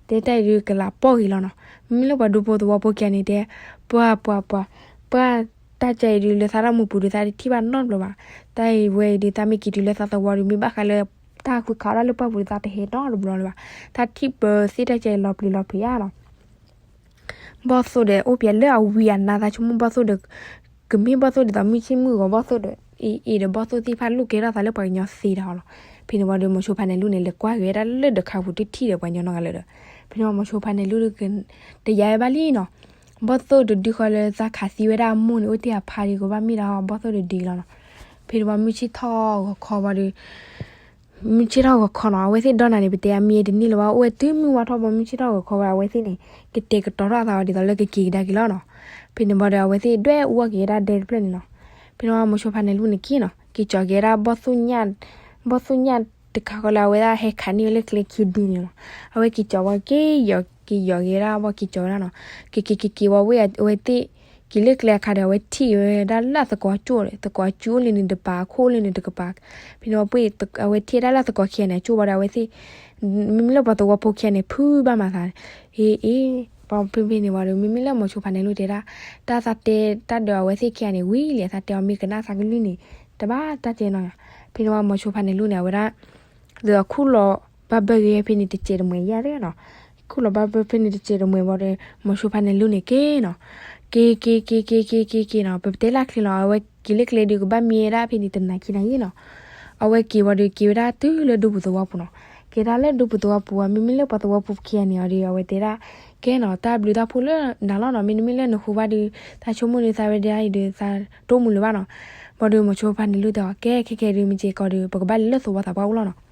တဲတၢ်အံၤဒုးကလးပီၢ်ဂ့ၤလီၤနီၤ. မ့မ့ၢ်လၢပှၤဒူဖိသဝီဖိခံဂၤန့ၣ်တဲ ပှၤ ပှၤ ပှၤ ပှၤ တၢ်ကဲအံၤဒုးလၢသးတၢ်မူပူၤဒုး သးတထံၣ်ဘၣ်နီတဘျီဘၣ်. တၢ်အံၤဝဲအံၤဒုး သးမ့ၢ်က့ၤတုၤလၢသးသဝီဒီး မ့ၢ်ဘၣ်ဃးလၢ တၢ်ဃုခးဒၣ်လၢပှၢ်ပူၤဒုး သးတဟဲနီတဘျီလၢၤဘၣ်. တၢ်ထံၣ်ပၢၤသ့ၣ်တၢ်ကဲအံၤလီၤပျံၤလီၤဖုးဧါနီၤ. ဘီၣ်သိၣ်ဒီး အိၣ်ပှဲၤလၢအဝံအနါ သးဆိကမိၣ်ဘီၣ်သိၣ်ဒီး ကမ့ၢ်ဘီၣ်သိၣ်ဒ်သိးမုၢ်ဆ့ၣ်မုၢ်ဂီၤဘီၣ်သိၣ်ဒီး အ့ၣ်အ့ၣ်ဒီးဘီၣ်သိၣ်သ့ၣ်တဖၣ်လိၣ်ကဲထီၣ်သးလၢပှၤကညီသ့တၢ်ဟီလီၤ. ဖဲန့ၣ်ဝံၤဒီး မိၤဆိဖါန့ၣ်လူၢ်န့ၣ် လဲၤကွၢ်ဂ့ၤဝဲဒၣ်လၢဒၢးခါပူၤ တထံၣ်ဒီးပှၤကညီနီတဂၤလၢၤဒီး ဖဲန့ၣ်ဝံၤ မိၤဆိဖါန့ၣ်လူၢ်ဒီး တယာ်ဝဲဘၣ်လံနီၤ. ဘီၣ်သိၣ်တဒုဃီလၢသးခးသံဝဲဒၣ်အမိၢ်န့ၣ် အိၣ်တ့ၢ်အဖါဒံး ကဘၣ်မ့ၢ်ဒၣ် ဘီၣ်သိၣ်တဒုလီၤနီၤ. ဖဲန့ၣ်ဝံၤ မုၢ်ဆ့ၣ်ထီၣ်ဂီၤခီဝံၤဒီး မုၢ်ဆ့ၣ်ထီၣ်ဂီၤခီနီၤ အဝဲသ့ၣ်ဒီနၤန့ၣ် ပတဲအမံၤတန့ၢ်လၢၤဘၣ် အိၣ်ဝဲတုၤမုၢ်ဝါထီၣ်ဘီ မုၢ်ဆ့ၣ်ထီၣ်ဂီၤခီဝဲ အဝဲသ့ၣ်န့ၣ် ကတဲာ်ကတီၤထီၣ်အသးဝဲဒ်သိးလၢကက့ၤကဒါက့ၤလီၤနီၤ. ဖဲန့ၣ်ဝံၤဒီး အဝဲသ့ၣ်ဒွဲၣ်အူအီၣ်က့ၤဝဲဒၣ်ဒဲတဖျၢၣ်န့ၣ်နီၤ. ဖဲန့ၣ်ဝံၤ မိၤဆိဖါန့ၣ်လူၢ်န့ၣ်က့ၤနီၤ က့ၤကၠီၤက့ၤဝဲဒၣ် ဘီၣ်သိၣ်ညၣ်တခါဃီလၢအဝဲဒၣ်ဟဲခးန့ၢ်ဝဲလၢကျဲခံဒုန့ၣ်နီၤ. အဝဲက့ၤကၠီၤဝံၤက့ၤယီၤ က့ၤယီၤက့ၤဝဲဒၣ် ဘီၣ်က့ၤကၠီၤဝဲဒၣ်နီၤ. က့ၤက့ၤက့ၤက့ၤဝံၤဝဲ အဝဲသ့ၣ် က့ၤလၢကျဲအခါဒီးအဝဲထံၣ်ဝဲဒၣ်လၢအသကိးကၠိဒီး သကိးကၠိအိၣ်လၢန့ၣ်တပၤ အခိၣ်အိၣ်လၢန့ၣ်တကပၤ. ဖဲန့ၣ်ဝံၤပှ့ၢ် အဝဲထံၣ်ဝဲဒၣ်လၢအသကိးခံဂၤန့ၣ် အကၠိဝံၤဒီး အဝဲသ့ၣ် မ့မ့ၢ်လၢပှၤသဝီဖိခံဂၤန့ၣ် ဖုးဘၣ်မၤသး အ့ၣ်အ့ၣ် ပှၤဖဲဖဲန့ၣ်ဝံၤဒီး မ့မ့ၢ်လၢမိၤဆိဖါန့ၣ်လူၢ်တဲဒၣ် တၢ်သးတဲတၢ်ဒီးအဝဲသ့ၣ်ခံဂၤန့ၣ် ဝံၤလံ အသးတဲအီၤမ့ၢ်ကနၣ်သးကလုၢ်န့ၣ် တဘၣ်တၢ်ကဲနီၤ. ဖဲန့ၣ်ဝံၤ မိၤဆိဖါန့ၣ်လူၢ်န့ၣ် အဝဲဒၣ် ဒီးခူၣ်လီၤဘၣ်ဘၢဂ့ၤဖဲန့ၣ်တစဲးတမှဲၤယါသ့ၣ်နီၤ. ခူၣ်လီၤဘၣ်ဘၢဖဲန့ၣ်တစဲးတမှဲၤဝံၤဒီး မိၤဆိဖါန့ၣ်လူၢ်န့ၣ်က့ၤနီၤ. က့ၤက့ၤက့ၤက့ၤက့ၤက့ၤက့ၤနီၤ ပတဲလၢချ့လီၤ အဝဲက့ၤလၢကျဲဒုးကဘၣ်မံဝဲဒၣ်ဖဲန့ၣ်တနၤခံနၤယံာ်နီၤ. အဝဲက့ၤဝံၤဒီးက့ၤဝဲဒၣ်တုၤလၢဒူပူၤသဝီပူၤနီၤ. က့ၤဒၣ်လၢဒူပူၤသဝီပူၤဝံၤ မ့မ့ၢ်လၢပှၤသဝီဖိခံဂၤန့ၣ်အီၤဒီး အဝဲတဲဒၣ် ကဲနီၤ တၢ်ဘျုးတၢ်ဖှိၣ်လၢနၤလီၤနီၤ မ့တမ့ၢ်လၢနဃုဘၣ်ဒီး သးဆိကမိၣ်ဒီးသးဝဲဒၣ်အံၤဒီး သးတိၢ်မုၢ်လၢၤဘၣ်နီၤ. ဘၣ်ဒီးမိၤဆိဖါန့ၣ်လူၢ်တဲအီၤ ကဲခဲခဲဒုး မ့ၢ်က့ၤကီးဒီး ပကဘၣ်လဲၤလၢသဝီသးပှၢ်အိၣ်လီၤနီၤ.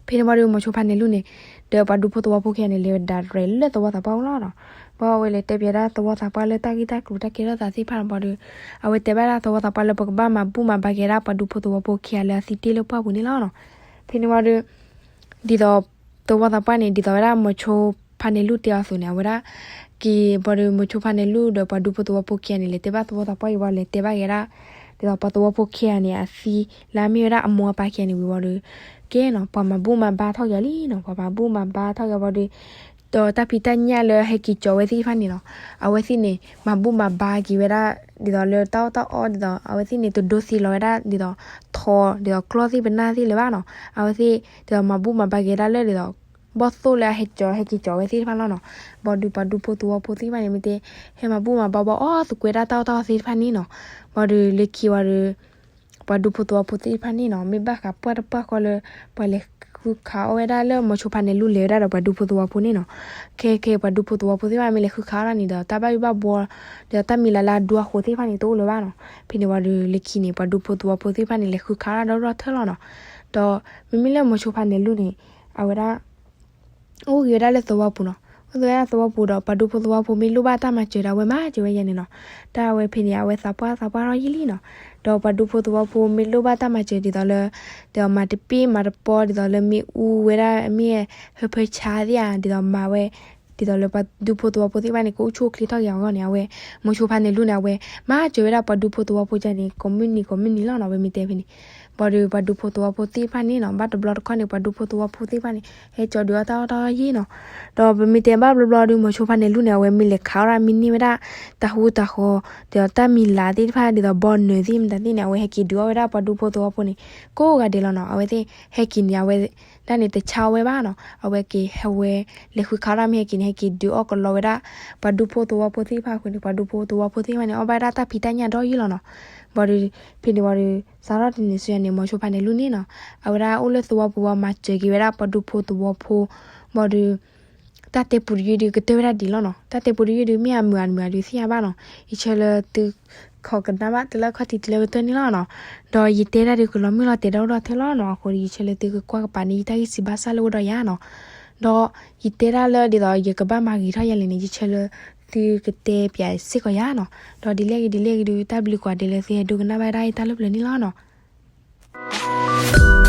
ဖဲန့ၣ်ဘၣ်ဒီး မိၤဆိဖါန့ၣ်လူၢ်န့ၣ် ဒီးပှၤဒူဖိသဝီဖိခံဂၤန့ၣ် လဲၤဝဲဒၣ်ရဲၣ်လၢသဝီသးပှၢ်အိၣ်လီၤနီၤ. ဘၣ်အဝဲလဲၤတဲပၠးဒၣ်သဝီသးပှၢ်လၢတၢ်ဂ့ၢ်တၢ်ကျိၤတၢ်ကဲထီၣ်သးသ့ၣ်တဖၣ်ဘၣ်ဒီး အဝဲတဲဘၣ်ဒၣ်သဝီသးပှၢ်လၢပကဘၣ်မၤဘူၣ်မၤဘါက့ၤဒၣ်ပှၤဒူဖိသဝီဖိခံဂၤလၢအသံတ့ၢ်လၢပှၢ်ပူၤန့ၣ်လီၤနီၤ. ဖဲန့ၣ်ဘၣ်ဒီး ဒ်သိး သဝီသးပှၢ်န့ၣ် ဒ်သိးဝဲဒၣ်မိၤဆိဖါန့ၣ်လူၢ်တဲအီၤအသိးန့ၣ် အဝဲဒၣ် က့ၤဘၣ်ဒီးမိၤဆိဖါန့ၣ်လူၢ်ဒီးပှၤဒူဖိသဝီဖိခံဂၤန့ၣ် လဲၤတဲဘၣ်သဝီသးပှၢ်အံၤဘၣ် လဲၤတဲဘၣ်က့ၤဒၣ် ဒ်သိးပှၤသဝီဖိခံဂၤန့ၣ် အသံလၢအမ့ၢ်ဝဲဒၣ်အမိၢ်အပၢ်ခံဂၤန့ၣ်ဝံၤဘၣ်ဒီး ကဲနီၤ ပှၤမၤဘူၣ်မၤဘါထီၣ်က့ၤလံနီၤ ပှၤမၤဘူၣ်မၤဘါထီၣ်က့ၤဘၣ်ဒီး ဒီးတၢ်ဖံးတၢ်ညၣ်လၢဟဲက့ၤကၠီၤဝဲသ့ၣ်တဖၣ်န့ၣ်နီၤ အဝဲသ့ၣ်န့ၣ် မၤဘူၣ်မၤဘါက့ၤဝဲဒၣ် ဒ်သိးလၢတၢ်အီၣ်တၢ်အီ ဒ်သိး အဝဲသ့ၣ်န့ၣ် တဒိသံလီၤဝဲဒၣ် ဒ်သိး ထိး ဒ်သိးကျီၢ်သ့ၣ်ပနၢ်သ့ၣ်လၢၤဘၣ်နီၤ အဝဲသ့ၣ် ဒ်သိးမၤဘူၣ်မၤဘါက့ၤဒၣ်လၢ ဒ်သိး ဘီၣ်သိၣ်လၢအဟဲကၠီၤ ဟဲက့ၤကၠီၤဝဲသ့ၣ်တဖၣ်လီၤနီၤ. ဘၣ်ဒီးပှၤဒူဖိသဝီဖိသ့ၣ်တဖၣ်န့ၣ် မ့ၢ်တဲ ဟဲမၤဘူၣ်မၤဘါဘၣ်အီၣ်သကွဲးဒၣ်တၢ်အီၣ်တၢ်အီသ့ၣ်တဖၣ်န့ၣ်နီၤ. ဘၣ်ဒီးလၢခံဝံၤဒီး ပှၤဒူဖိသဝီဖိသ့ၣ်တဖၣ်န့ၣ်နီၤ မ့ၢ်ဘၣ်ဃးပှၢ်တပှၢ်ဃီလၢ ပှၤလဲၤဃုခးအီၣ်ဝဲဒၣ်လၢမိၤဆိဖါန့ၣ်လူၢ်လဲၤဝဲဒၣ်ဒီးပှၤဒူဖိသဝီဖိန့ၣ်နီၤ. ခဲခဲပှၤဒူဖိသဝီဖိသ့ၣ်တဖၣ်မ့ၢ်လဲၤဃုခးအီၣ်ဒၣ်န့ၣ်ဒီး တၢ်ဘၣ်ယိၣ်ဘၣ်ဘှီ ဒီးတၢ်မံၤလၤလၢအဒူအဃိသ့ၣ်တဖၣ်န့ၣ် တအိၣ်လၢၤဘၣ်နီၤ. ဖဲန့ၣ်ဝံၤဒီးလၢခံန့ၣ် ပှၤဒူဖိသဝီဖိသ့ၣ်တဖၣ်န့ၣ် လဲၤဃုခးအီၣ်ဒၣ်ဒီရီၢ်ထၢၣ်လီၤနီၤ. ဒီးမ့မ့ၢ်လၢမိၤဆိဖါန့ၣ်လူၢ်န့ၣ် အဝဲဒၣ် အိၣ်ဂ့ၤဝဲဒၣ်လၢသဝီပူၤနီၤ. အိၣ်ဂ့ၤဝဲဒၣ်သဝီပူၤဒီး ပှၤဒူဖိသဝီဖိမ့ၢ်လိၣ်ဘၣ်တၢ်မၤစၢၤဒီး အဝဲမၤစၢၤဝဲယဲန့ၣ်နီၤ. တၢ်အဝဲဖဲန့ၣ် အဝဲသးပှၢ်သးပှၢ်ထီၣ်ယံာ်လံနီၤ. ဒီးပှၤဒူဖိသဝီဖိမ့ၢ်လိၣ်ဘၣ်တၢ်မၤစၢၤဒ်သိးလၢ ဒီးမၤတပ့ၢ်မၤတပီ ဒ်သိးလၢမ့ၣ်အူဝဲဒၣ် မ့ၣ်ဟၢဖၢဆါသ့ၣ်ဧါ ဒ်သိးမၤဝဲ ဒ်သိးလၢပှၤဒူဖိသဝီဖိသ့ၣ်တဖၣ်န့ၣ် ကအိၣ်ဆူၣ်အိၣ်ချ့ထီၣ်က့ၤအဂီၢ်န့ၣ် အဝဲ မိၤဆိဖါန့ၣ်လူၢ်န့ၣ် အဝဲမၤစၢၤဝဲဒၣ်ပှၤဒူဖိသဝီဖိကန့ၣ် ကိးမုၢ်နံၤကိးမုၢ်နံၤလီၤနီၤ. ပမ့ၢ်တဲဖဲန့ၣ် ဘၣ်ဒီးပှၤဒူဖိသဝီဖိသ့ၣ်တဖၣ်န့ၣ်နီၤ ဘၣ်တဘျီတခီၣ်န့ၣ် ပှၤဒူဖိသဝီဖိသ့ၣ်တဖၣ်န့ၣ် ဟဲကၠီဒုးအီၣ်တၢ်အီၣ်တၢ်အီယဲနီၤ. ဒီးပမ့ၢ်တဲဘၣ်ဘျီဘျီဒီး မိၤဆိဖါန့ၣ်လူၢ်န့ၣ် အဝဲမ့ၢ်လဲၤခးအီၣ်ဒၣ်မ့ၢ်န့ၢ်ဝဲဒၣ် တၢ်ဟူတၢ်ဃီ ဒီးတၢ်မံၤလၤသ့ၣ်တဖၣ် ဒ်သိးဘီနုာ်သ့ၣ်မတၤသ့ၣ်န့ၣ် အဝဲဟဲက့ၤဒုးအီၣ်ဝဲဒၣ်ပှၤဒူဖိသဝီဖိန့ၣ် ကိးဂၤဒဲးလီၤနီၤ. အဝဲသ့ၣ်ဟဲက့ၤန့ၣ် အဝဲဒၣ်န့ၣ် တဆါအီၣ်ဝဲဘၣ်နီၤ. အဝဲက့ၤဟဲဝဲ လဲၤဃုခးအီၣ်ဒၣ်မ့ၢ်ဟဲက့ၤန့ၣ် ဟဲက့ၤဒုးအီၣ်ကလီဝဲဒၣ် ပှၤဒူဖိသဝီဖိသ့ၣ်တဖၣ်အဃိန့ၣ် ပှၤဒူဖိသဝီဖိသ့ၣ်တဖၣ်န့ၣ် အီၣ်ဘၣ်ဝဲဒၣ်တၢ်ဖံးတၢ်ညၣ်ဒီယံာ်လီၤနီၤ. ဘၣ်ဒီး ဖဲန့ၣ်ဝံၤဒီး စးထီၣ်တနံၤဆူညါန့ၣ် မိၤဆိဖါန့ၣ်လူၤန့ၣ်နီၤ, အဝဲဒၣ်အိၣ်လၢသဝီပူၤဝံၤ မၤစၢၤက့ၤဝဲဒၣ်ပှၤဒူဖိသဝီဖိ, ဘၣ်ဒီး တၢ်တဲပူၤတယုၢ်ဒုးကတၢၢ်ဝဲဒၣ်ဒ်လီၤနီၤ, တၢ်တဲပူၤတယုၢ်ဒုး မ့ၢ်အမုာ်အမုာ်ဒုးသ့ၣ်ညါဘၣ်နီၤ, ယဆၢလၢသု ခိးကနၣ်ဘၣ်တုၤလၢခီၣ်ထံးတုၤလၢကတၢၢ်န့ၣ်လီၤနီၤ, ဒီးယတဲဒၣ်ဒုးကလီၤမုၢ်လီၤတဲာ်ဒီဒူၣ်ဒီထၢလီၤနီၤ, အဃိဒီး ယဆၢလၢသုကကွၢ်ကပၤန့ၣ် ယတၢ်ဂံၢ်စံးဘၣ်စၢ်လၢအအိၣ်ဒီးယၤနီၤ, ဒီးယတဲဒၣ်လၢဒ်သိးယကဘၣ်မၤဂ့ၤထီၣ်ယၤလဲၣ်န့ၣ် ယဆၢလၢသုကတဲပၠးစ့ၢ်ကီးယၤနီၤ, ဒီးဒ်လဲၣ်ဂ့ၤဒ်လဲၣ်ဂ့ၤဒုး တၢ်ဘျုးကိးဂၤဒဲးလၢသုဟဲဒိကနၣ်ဘၣ်ဒၣ်ယတၢ်လၢပျၢၤန့ၣ်လီၤနီၤ.